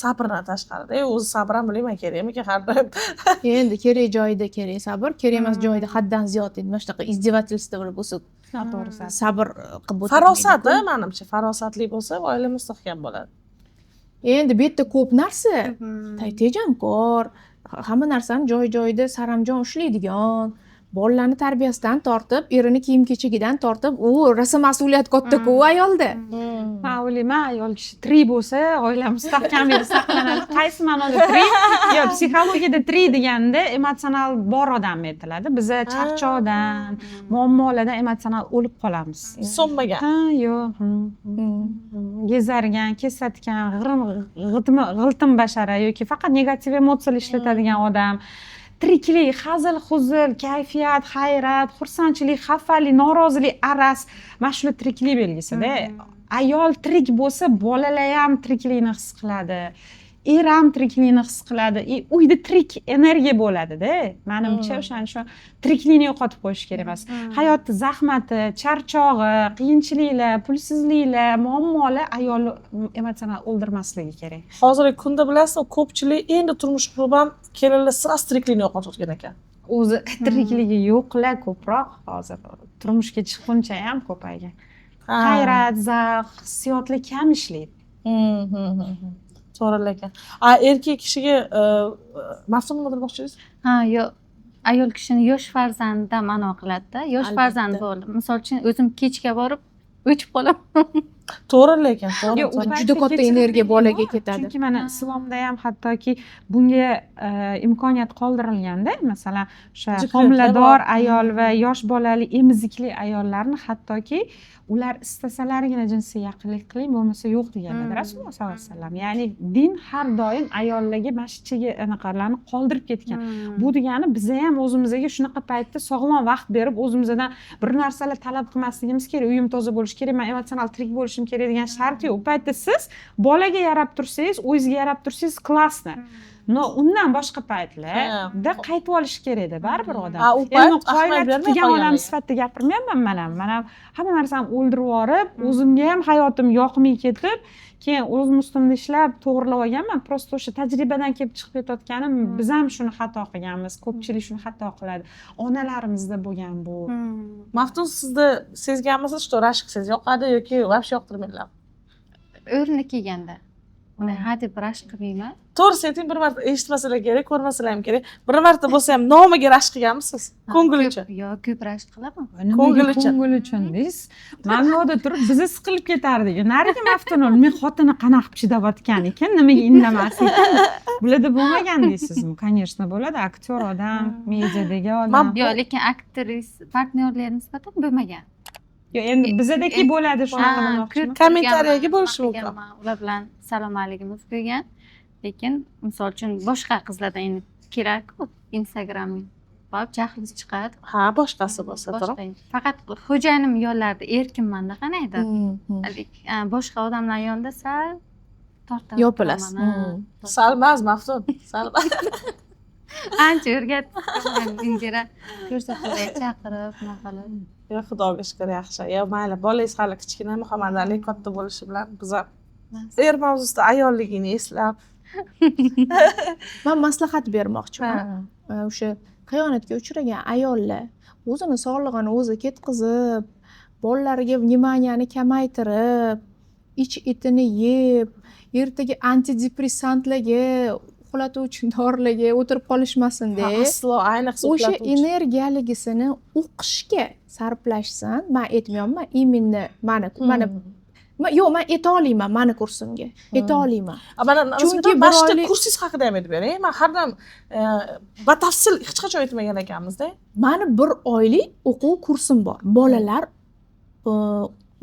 sabrdan tashqarida? O'zi sabr ham bilmayman kerakmikan har doim. Endi kerak joyida kerak sabr, kerak emas joyida haddan ziyod, endi mana shunaqa издевательство bo'lsa, Noto'g'ri sabr. sabr qilib o'tirmaydi. Farosat, a, manimcha, farosatli bo'lsa, oila mustahkam bo'ladi. Endi bu yerda ko'p narsa: tejamkor, hamma narsani joy joyida saranjom ushlaydigan, bolalarni tarbiyasidan tortib, erini kiyim kechagidan tortib, u rosa mas'uliyat katta-ku u ayolda. Man o'ylayman, ayol kishi tirik bo'lsa, oila mustahkamligi saqlanadi. Qaysi ma'noda tirik? Yo'q, psixologiyada tirik deganda emotsional bor odam aytiladi. Biza charchoqdan, muammolardan emotsional o'lib qolamiz. So'nmagan. Ha, yo'q, gezargan, kesatgan, g'irim g'itmi, g'iltim bashara yoki faqat negativ emotsiyalar ishlatadigan odam. Tiriklik, hazil huzul, kayfiyat, hayrat, xursandchilik, xafalik, norozilik aras, mana shular tiriklik belgisida. Ayol tirik bo'lsa, bolalar ham tiriklikni his qiladi, er ham tiriklikni his qiladi и uyda tirik energiya bo'ladida. Manimcha, o'shaning uchun tiriklikni yo'qotib qo'yish kerak emas. Hayotni zahmati, charchog'i, qiyinchiliklar, pulsizliklar, muammolar ayolni emotsional o'ldirmasligi kerak. Hozirgi kunda, bilasizmi, ko'pchilik endi turmush qurib ham kelinlar сразу tiriklikni yo'qotayotgan ekan. O'zi tirikligi yo'qlar ko'proq hozir, turmushga chiqquncha ham ko'paygan. Hayrat, zavq, hissiyotlar kam ishlaydi. To'g'ri, lekin a erkak kishiga Maftun, nima demoqchi edingiz? Ha, yo'q, ayol kishini yosh farzandidan ma'no qiladida. Yosh Albatta. farzand bo'ldi, misol uchun, o'zim kechga borib o'chib qolaman. To'g'ri, lekin to'g'ri, Yo'q, u to'g'ri. paytda Juda katta kechirimli energiya bolaga bor. ketadi. Chunki mana islomda ham hattoki bunga imkoniyat qoldirilganda, masalan, o'sha Dekretlar homilador bor. ayol va yosh bolali, emizikli ayollarni hattoki ular istasalargina jinsiy yaqinlik qiling, bo'lmasa yo'q deganlar Rasululloh sollallohu alayhi vasallam. Ya'ni din har doim ayollarga mana shu chegi anaqalarni qoldirib ketgan. Bu degani, biza ham o'zimizga shunaqa paytda sog'lom vaqt berib, o'zimizdan bir narsalar talab qilmasligimiz kerak. Uyim toza bo'lishi kerak, man emotsional tirik bo'lishim kerak degan shart yo'q. U paytda siz bolaga yarab tursangiz, o'zingizga yarab tursangiz, классно. Но undan boshqa paytlarda qaytib olish kerakda baribir odam. Ha, u Endi payt men ahamiyat qoyillatib bermay turgan odam qolganligi. sifatida gapirmayapman. Man ham, man ham hamma narsamni o'ldirib yuborib, o'zimga ham hayotim yoqmay ketib, keyin o'zim ustimda ishlab, to'g'irlab olganman. Просто o'sha tajribadan kelib chiqib ketayotganim, biz ham shuni xato qilganmiz, ko'pchilik shuni xato qiladi, onalarimizda bo'lgan bu. Maftun, sizda sezganmisiz, что rashk siz yoqadi yoki вообще yoqtirmaydilar? O'rni kelganda uni hadeb rashk qilmayman. To'g'risini ayting, bir marta eshitmasalar kerak, ko'rmasalar ham kerak, bir marta bo'lsa ham nomiga rashk qilganmisiz ko'ngil uchun? Yo'q, ko'p rashk qilaman. Nimaga? Ko'ngil uchun. Ko'ngil uchun deysiz. Mana bu yoqda turib biza siqilib ketardik. Narigi Maftun, men xotini qanaqa qilib chidayotgan ekan, nimaga indamas ekan, bularda bo'lmagan deysizmi? Конечно, bo'ladi, aktyor odam, mediadagi odam. Yo'q, lekin aktris partnyorlarga nisbatan bo'lmagan. Yo'q, endi bizadaki bo'ladi shunaqa Ha, demoqchiman. ko'rib Kommentariyaga turganman, bo'lishi mumkin. qilganman, ular bilan salomligimiz bo'lgan, lekin misol uchun boshqa qizlardan endi kerakku, Instagramga borib jahlingiz chiqadi. Ha, boshqasi bo'lsa, to'g'ri. Boshqa, faqat xo'jayinim yonlarida erkinmanda qandaydir. Boshqa odamlar yonida sal tortaman. Yopilasiz. Salmas, Maftun, salmas. Ancha o'rgatdi, Indira ko'rsatuvga chaqirib, nima qilib. Yo, xudoga shukur, yaxshi. Yo, mayli, bolangiz hali kichkina, Muhammad Ali katta bo'lishi bilan biz ham er mavzusida ayolligini eslab. Man maslahat bermoqchiman. O'sha xiyonatga uchragan ayollar o'zini sog'lig'ini o'zi ketqizib, bolalariga внимания ni kamaytirib, ich etini yeb, ertaga antidepressantlarga, uxlatuvchi dorilarga o'tirib qolishmasinda. Aslo, ayniqsa O'sha uxlatuvchi. Energiyaligisini o'qishga sarflashsin. Man aytmayapman именно mani yo'q, man eta olmayman, mani kursimga eta olmayman. A, mana Chunki mana shu bir oylik- kursingiz haqida ham aytib bering. Man har doim batafsil hech qachon aytmagan ekanmizda. Mani bir oylik o'quv kursim bor, bolalar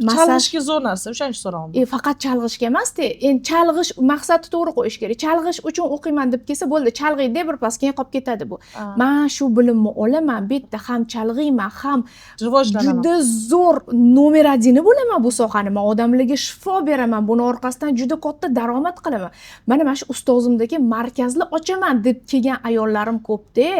massaj. Chalg'ishga zo'r narsa, o'shaning uchun so'rayapman. Faqat chalg'ishga emasda, endi chalg'ish maqsadni to'g'ri qo'yish kerak. Chalg'ish uchun o'qiyman deb kelsa, bo'ldi, chalg'iydi birpas, keyin qolib ketadi bu. Man shu bilimni olaman, bu yerda ham chalg'iyman, ham Rivojlanaman. juda zo'r номер один i bo'laman bu sohani. Man odamlarga shifo beraman, buni orqasidan juda katta daromad qilaman, mana shu ustozimdagi markazli ochaman deb kelgan ayollarim ko'pda.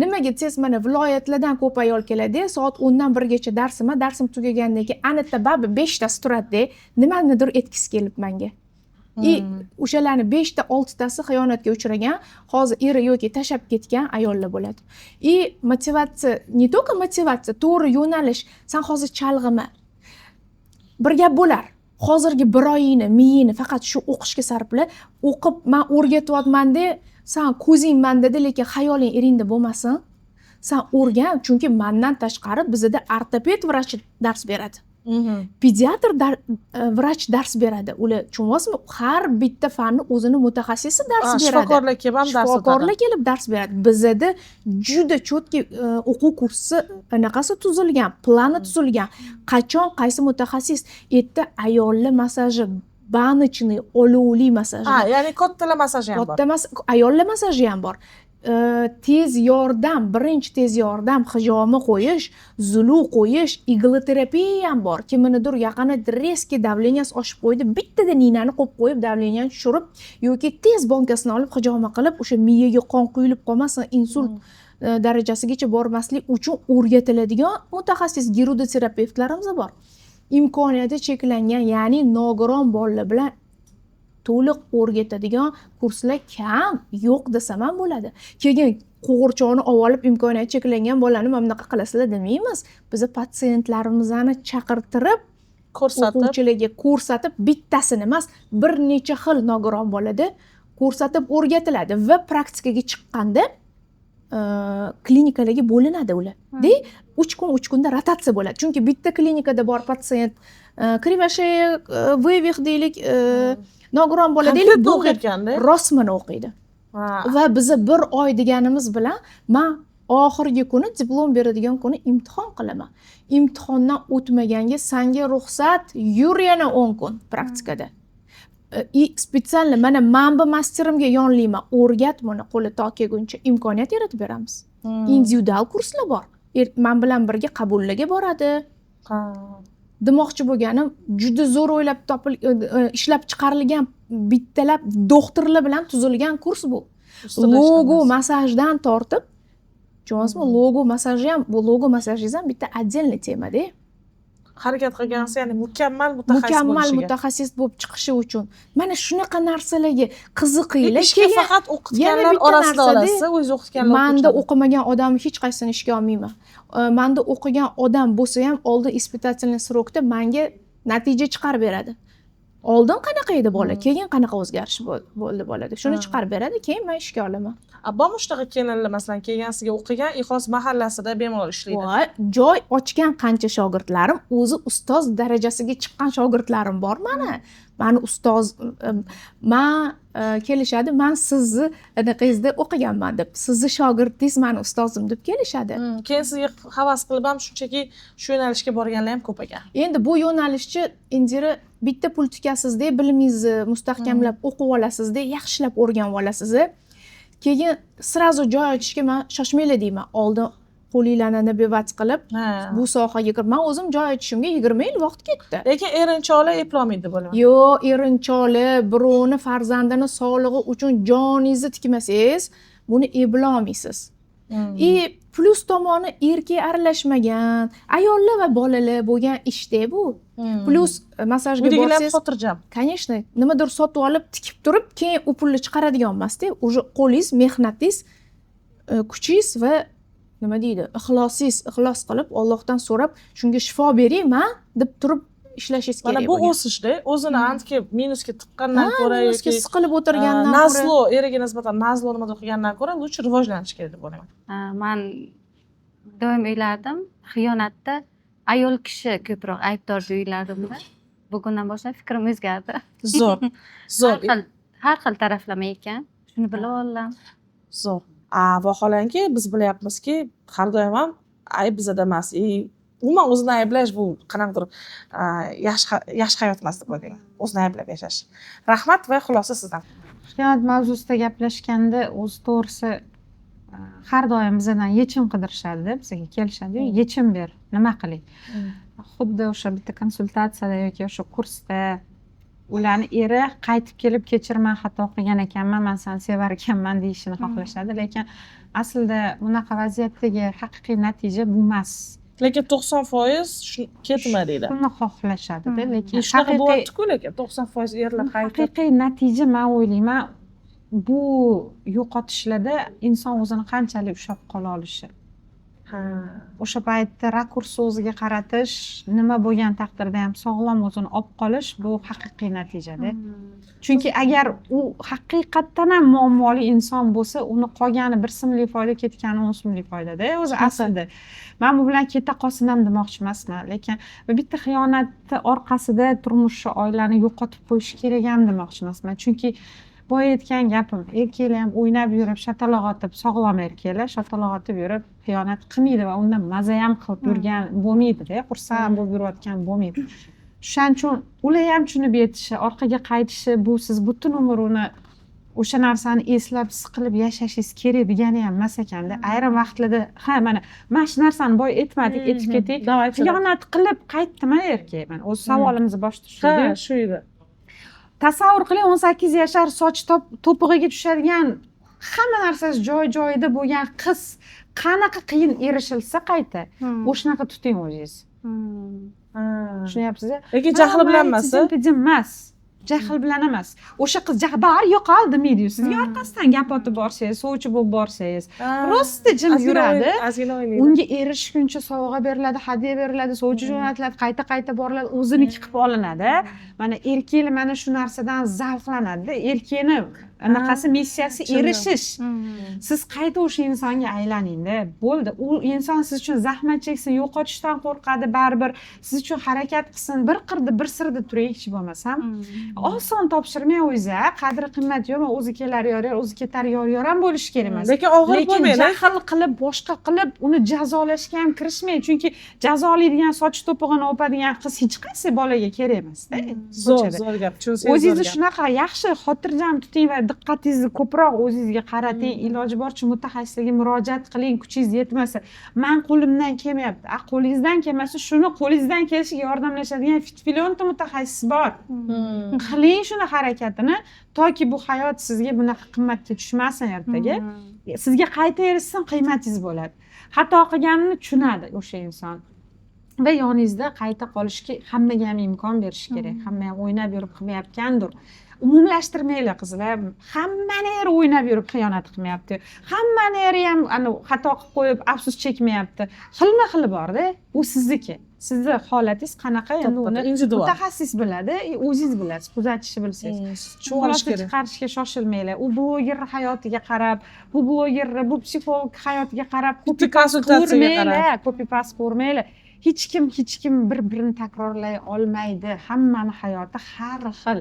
Nimaga desangiz, mana viloyatlardan ko'p ayol keladi. Soat 10dan 1gacha darsim, darsim tugagandan keyin anita baribir beshtasi turadida, nimanidir aytgisi kelib manga. И o'shalarni beshta oltitasi xiyonatga uchragan, hozir eri yoki tashlab ketgan ayollar bo'ladi. И motivatsiya, не только motivatsiya, to'g'ri yo'nalish. San hozir chalg'ima, bir gap bo'lar. Hozirgi bir oyingni, miyingni faqat shu o'qishga sarfla. O'qib, man o'rgatyapmanda, san ko'zing mandada, lekin xayoling eringda bo'lmasin. San o'rgan, chunki mandan tashqari bizada ortoped vrachi dars beradi, pediatr vrach dars beradi. Ular, tushunyapsizmi, har bitta fanni o'zini mutaxassisi dars beradi. Shifokorlar kelib ham dars o'tadi. Shifokorlar kelib dars beradi. Bizada juda четкий o'quv kursi anaqasi tuzilgan, plani tuzilgan, qachon qaysi mutaxassis. Yerda ayollar massaji, баночный, olovli massaj. Ha, ya'ni kattalar massaji ham bor. Katta mas, ayollar massaji ham bor. Tez yordam, birinchi tez yordam, hijoma qo'yish, золу qo'yish, иглотерапия ham bor. Kiminidir yaqini резкий давления si oshib qo'ydi, bittada ninani qo'yib qo'yib, давления ni tushirib yoki tez bonkasini olib hijoma qilib, o'sha miyaga qon quyilib qolmasin, insult darajasigacha bormaslik uchun o'rgatiladigan mutaxassis girudoterapevtlarimiz bor. Imkoniyati cheklangan, ya'ni nogiron bolalar bilan to'liq o'rgatadigan kurslar kam, yo'q desam ham bo'ladi. Keyin qo'g'irchoqni olib olib, imkoniyati cheklangan bolani mana bunaqa qilasizlar demaymiz. Biza patsientlarimizni chaqirtirib, ko'rsatib, o'quvchilarga ko'rsatib, bittasini emas, bir necha xil nogiron bolada ko'rsatib o'rgatiladi va praktikaga chiqqanda klinikalarga bo'linadi ular de, 3 kun 3 kunda rotatsiya bo'ladi. Chunki bitta klinikada bor patsient кривошея, вывих deylik, nogiron bola deylik, Конкретно bunga o'qiyotganda. Rosmini o'qiydi. Va biza bir oy deganimiz bilan man oxirgi kuni, diplom beradigan kuni imtihon qilaman. Imtihondan o'tmaganga sanga ruxsat, yur yana 10 kun praktikada. И специально mana bu masterimga yonlayman, o'rgat buni, qo'li to kelguncha imkoniyat yaratib beramiz. Individual kurslar bor. Man bilan birga qabullarga boradi. Demoqchi bo'lganim, juda zo'r o'ylab topil, ishlab chiqarilgan, bittalab doktorlar bilan tuzilgan kurs bu. Logo massajdan tortib, tushunyapsizmi, logo massaji ham, bu logo massajingiz ham bitta отдельный temada. Harakat qilgansiz, ya'ni mukammal mutaxassis Mukammal bo'lishiga. mutaxassis bo'lib chiqishi uchun mana shunaqa narsalarga qiziqinglar. Ishga Keyin faqat o'qitganlar yana bitta orasida narsada olasiz, o'zingiz o'qitganlar manda o'quvchilar. O'qimagan odamni hech qaysisini ishga olmayman. Manda o'qigan odam bo'lsa ham, oldin испытательный срок da manga natija chiqarib beradi, oldin qanaqa edi bola, keyin qanaqa o'zgarish bo'ldi bolada, shuni chiqarib beradi, keyin man ishga olaman. A, bormi shunaqa kelinlar, masalan, kelgan sizga o'qigan, ixlos mahallasida bemalol ishlaydi? Voy, joy ochgan qancha shogirdlarim, o'zi ustoz darajasiga chiqqan shogirdlarim bor. Mani ustoz, man kelishadi, man sizni anaqangizda o'qiganman deb, sizni shogirdingiz mani ustozim deb kelishadi. Keyin sizga havas qilib ham shunchaki shu yo'nalishga borganlar ham ko'p ekan. Endi bu yo'nalishchi, Indira, bitta pul tikasizda, bilimingizni mustahkamlab o'qib olasizda, yaxshilab o'rganib olasiz, keyin сразу joy ochishga man shoshmanglar deyman. Oldin qo'linglarni набивать qilib, bu sohaga kirib, man o'zim joy ochishimga 20 yil vaqt ketdi. Lekin erinchoqlar eplolmaydi deb o'ylayman. Yo'q, erinchoqlar, birovni farzandini sog'lig'i uchun joningizni tikmasangiz, buni eplolmaysiz. И plyus tomoni, erkak aralashmagan, ayollar va bolalar bo'lgan ishda bu. Plyus massajga Uydagilar ham borsangiz, xotirjam. Конечно, nimadir sotib olib, tikib turib, keyin u pulni chiqaradigan emasda, уже qo'lingiz, mehnatingiz, kuchingiz va, nima deydi, ixlosingiz, ixlos qilib, Ollohdan so'rab, shunga shifo bering man deb turib ishlashingiz Mana kerak bu bo'lgan. o'sishda o'zini antiki minusga tiqqandan ko'ra Minusga yoki siqilib o'tirgandan ko'ra. Назло, eriga nisbatan назло nimadir qilgandan ko'ra лучше rivojlanish kerak deb o'ylayman. Man doim o'ylardim, xiyonatda ayol kishi ko'proq aybdor deb o'ylardimda. Bugundan boshlab fikrim o'zgardi. Zo'r, zo'r. Har xil taraflama ekan, shuni bilib oldim. Zo'r. A, vaholanki biz bilyapmizki, har doim ham ayb bizada emas и umuman o'zini ayblash bu qanaqadir yaxshi hayot emas deb o'ylayman, o'zini ayblab yashash. Rahmat va xulosa sizdan. Xiyonat mavzusida gaplashganda, o'zi to'g'risi, har doim bizadan yechim qidirishadida, bizga kelishadiyu, yechim ber, nima qilay. Xuddi o'sha bitta konsultatsiyada yoki o'sha kursda ularni eri qaytib kelib, kechir, man xato qilgan ekanman, man seni sevar ekanman, deyishini xohlashadi. Lekin aslida bunaqa vaziyatdagi haqiqiy natija bu emas. Lekin 90% shu ketma deydi. Shuni xohlashadida, lekin Shunaqa haqiqiy bo'lyaptiku, lekin 90% erlar qaytib haqiqiy natija, man o'ylayman, bu yo'qotishlarda inson o'zini qanchalik ushlab qola olishi, o'sha paytda rakursni o'ziga qaratish, nima bo'lgan taqdirda ham sog'lom o'zini olib qolish, bu haqiqiy natijada. Chunki agar u haqiqatdan ham muammoli inson bo'lsa, uni qolgani 1 so'mlik foyda, ketgani 10 so'mlik foydada o'zi. Aslida man bu bilan keta qolsin ham demoqchi emasman, lekin bitta xiyonatni orqasida turmushni, oilani yo'qotib qo'yish kerak ham demoqchi emasman. Chunki boya aytgan gapim, erkaklar ham o'ynab yurib, shataloq otib, sog'lom erkaklar shataloq otib yurib xiyonat qilmaydi va undan maza ham qilib yurgan bo'lmaydida, xursand bo'lib yurayotgan bo'lmaydi. O'shaning uchun ular ham tushunib yetishi, orqaga qaytishi, bu siz butun umr uni, o'sha narsani eslab, siqilib yashashingiz kerak degani ham emas ekanda. Ayrim vaqtlarda, ha, mana shu narsani boya aytmadik, aytib ketay. Давайте. Xiyonat qilib qaytdimi erkak, mana o'zi savolimizni boshida shu Ha, edi. shu edi. Tasavvur qiling, 18 yashar, sochi to'pig'iga tushadigan, hamma narsasi joy joyida bo'lgan qiz qanaqa qiyin erishilsa qayta, o'shanaqa tuting o'zingizni. Tushunyapsiz? Lekin jahli bilan emas. Emas, jahl bilan emas. O'sha qiz bari yo'qol demaydiyu sizga. Orqasidan gap otib borsangiz, sovchi bo'lib borsangiz, просто jim yuradi. Ozgina o'ynaydi. Unga erishguncha sovg'a beriladi, hadya beriladi, sovchi jo'natiladi, qayta qayta boriladi, o'ziniki qilib olinadi. Mana erkaklar mana shu narsadan zavqlanadida. Erkakni anaqasi, missiyasi Tushundim. erishish. Siz qayta o'sha insonga aylaningda, bo'ldi. U inson siz uchun zahmat cheksin, yo'qotishdan qo'rqadi, baribir siz uchun harakat qilsin, bir qirda, bir sirda turing hech bo'lmasam. Oson topshirmang o'zingizni, a qadri qimmati yo'q, o'zi kelar yor yor, o'zi ketar yor yor ham bo'lishi kerak emas. Lekin og'ir Lekin bo'lmaydi. jahl qilib, boshqa qilib, uni jazolashga ham kirishmang, chunki jazolaydigan, soch to'pig'ini o'padigan qiz hech qaysi bolaga kerak emasda Zo'r, ko'chada. zo'r gap, tushunsangiz. O'zingizni Zo'r gap. shunaqa yaxshi, xotirjam tuting va diqqatingizni ko'proq o'zingizga qarating. Iloji boricha mutaxassislarga murojaat qiling kuchingiz yetmasa. Man qo'limdan kelmayapti, a qo'lingizdan kelmasa, shuni qo'lingizdan kelishiga yordamlashadigan fitfilonta mutaxassis bor. Qiling shuni harakatini, toki bu hayot sizga bunaqa qimmatga tushmasin ertaga. Sizga qayta erishsin, qiymatingiz bo'ladi. Xato qilganini tushunadi o'sha inson va yoningizda qayta qolishga hammaga ham imkon berish kerak. Hamma ham o'ynab yurib qilmayotgandir. Umumlashtirmanglar, qizlar. Hammani eri o'ynab yurib xiyonat qilmayapti, hammani eri ham anavi xato qilib qo'yib afsus chekmayapti. Xilma xili borda, u sizniki, sizni holatingiz qanaqa endi uni Individual. mutaxassis biladi, o'zingiz bilasiz, kuzatishni bilsangiz. Tushunib olish Xulosa kerak. chiqarishga shoshilmanglar. U bloger hayotiga qarab, bu bloger, bu psixolog hayotiga qarab Bitta konsultatsiyaga qarab. Ko'rmanglar, copy paste ko'rmanglar. Hech kim, hech kim bir birini takrorlay olmaydi. Hammani hayoti har xil.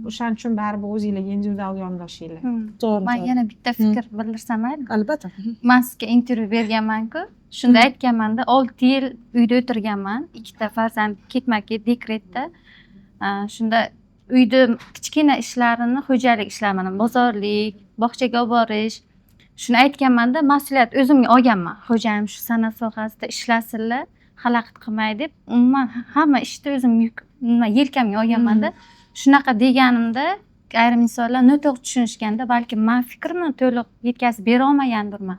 O'shaning uchun baribir o'zinglarga individual yondoshinglar. To'g'ri. Man yana bitta fikr bildirsam mayli? Albatta. Man sizga intervyu berganmanku, shunda aytganmanda, 6 yil uyda o'tirganman, ikkita farzand ketma ket dekretda. Shunda uyda kichkina ishlarini, xo'jalik ishlari, mana bozorlik, bog'chaga olib borish, shuni aytganmanda, mas'uliyat o'zimga olganman. Xo'jayim shu san'at sohasida ishlasinlar, xalaqit qilmay deb, umuman hamma ishni o'zim yuk, nima, yelkamga olganmanda. Shunaqa deganimda ayrim insonlar noto'g'ri tushunishganda, balkim man fikrimni to'liq yetkazib bera olmagandirman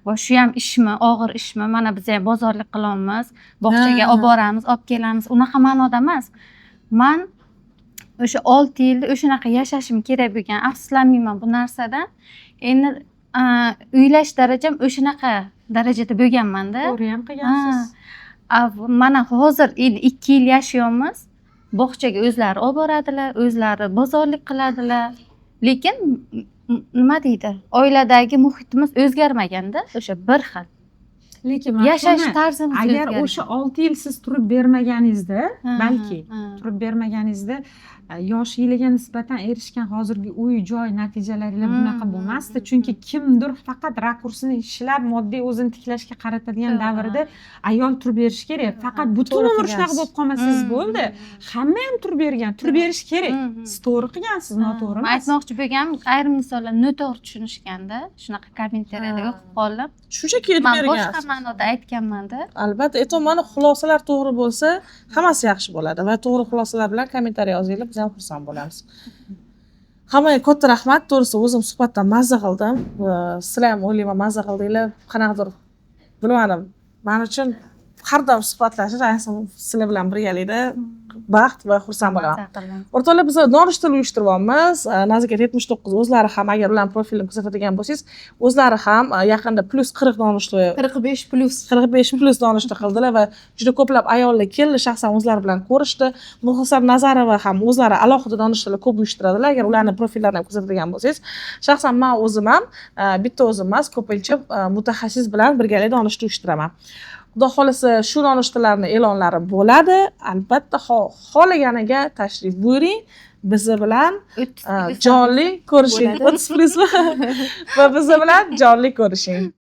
va shu ham ishmi, og'ir ishmi, mana biz ham bozorlik qilamiz, bog'chaga olib boramiz, olib kelamiz, unaqa ma'noda emas. Man o'sha 6 yilda o'shanaqa yashashim kerak bo'lgan, afsuslanmayman bu narsadan. Endi uylash darajam o'shanaqa darajada bo'lganmanda. To'g'ri ham qilgansiz. A, mana hozir endi 2 yil yashayapmiz, bog'chaga o'zlari olib boradilar, o'zlari bozorlik qiladilar, lekin nima deydi, oiladagi muhitimiz o'zgarmaganda, o'sha bir xil Lekin yashash Maftuna, tarzimiz agar o'zgargan. o'sha 6 yil siz turib bermaganingizda, balki turib bermaganingizda yoshligiga nisbatan erishgan hozirgi uy joy natijalaringlar bunaqa bo'lmasdi. Chunki kimdir faqat rakursini ishlab, moddiy o'zini tiklashga qaratadigan davrda ayol turib berishi kerak. Faqat butun To'g'ri umr shunaqa qilgansiz. bo'lib qolmasangiz bo'ldi. Hamma ham turib bergan, turib berish kerak. Siz to'g'ri qilgansiz, noto'g'ri Man emas. aytmoqchi bo'lganim, ayrim insonlar noto'g'ri tushunishganda, shunaqa kommentariyada o'qib qoldim. Shunchaki aytib Man boshqa bergansiz. ma'noda aytganmanda. Albatta, aytyapman, xulosalar to'g'ri bo'lsa, hammasi yaxshi bo'ladi va to'g'ri xulosalar bilan kommentariy yozinglar, biz ham xursand bo'lamiz. Hammaga katta rahmat. To'g'risi, o'zim suhbatdan mazza qildim. Va sizlar ham, o'ylayman, mazza qildinglar. Qanaqadir, bilmadim, man uchun har doim suhbatlashish, ayniqsa sizlar bilan birgalikda baxt va xursand bo'laman. Maza qildim. O'rtoqlar, biz nonushta uyushtiryapmiz. Nazokat 79 o'zlari ham, agar ularni profilini kuzatadigan bo'lsangiz, o'zlari ham yaqinda plyus 40 nonushta, 45+. 45 plyus nonushta qildilar va juda ko'plab ayollar keldi, shaxsan o'zlari bilan ko'rishdi. Muxlisa Nazarova ham o'zlari alohida nonushtalar ko'p uyushtiradilar. Agar ularni profillarini ham kuzatadigan bo'lsangiz, shaxsan man o'zim ham bitta o'zim emas, ko'pincha mutaxassis bilan birgalikda nonushta uyushtiraman. Xudo xohlasa, shu nonushtalarni e'lonlari bo'ladi. Albatta, xohlaganiga tashrif buyuring, bizi bilan 30 jonli ko'rishing. Bo'ladi. 30 plyus va bizi bilan jonli ko'rishing.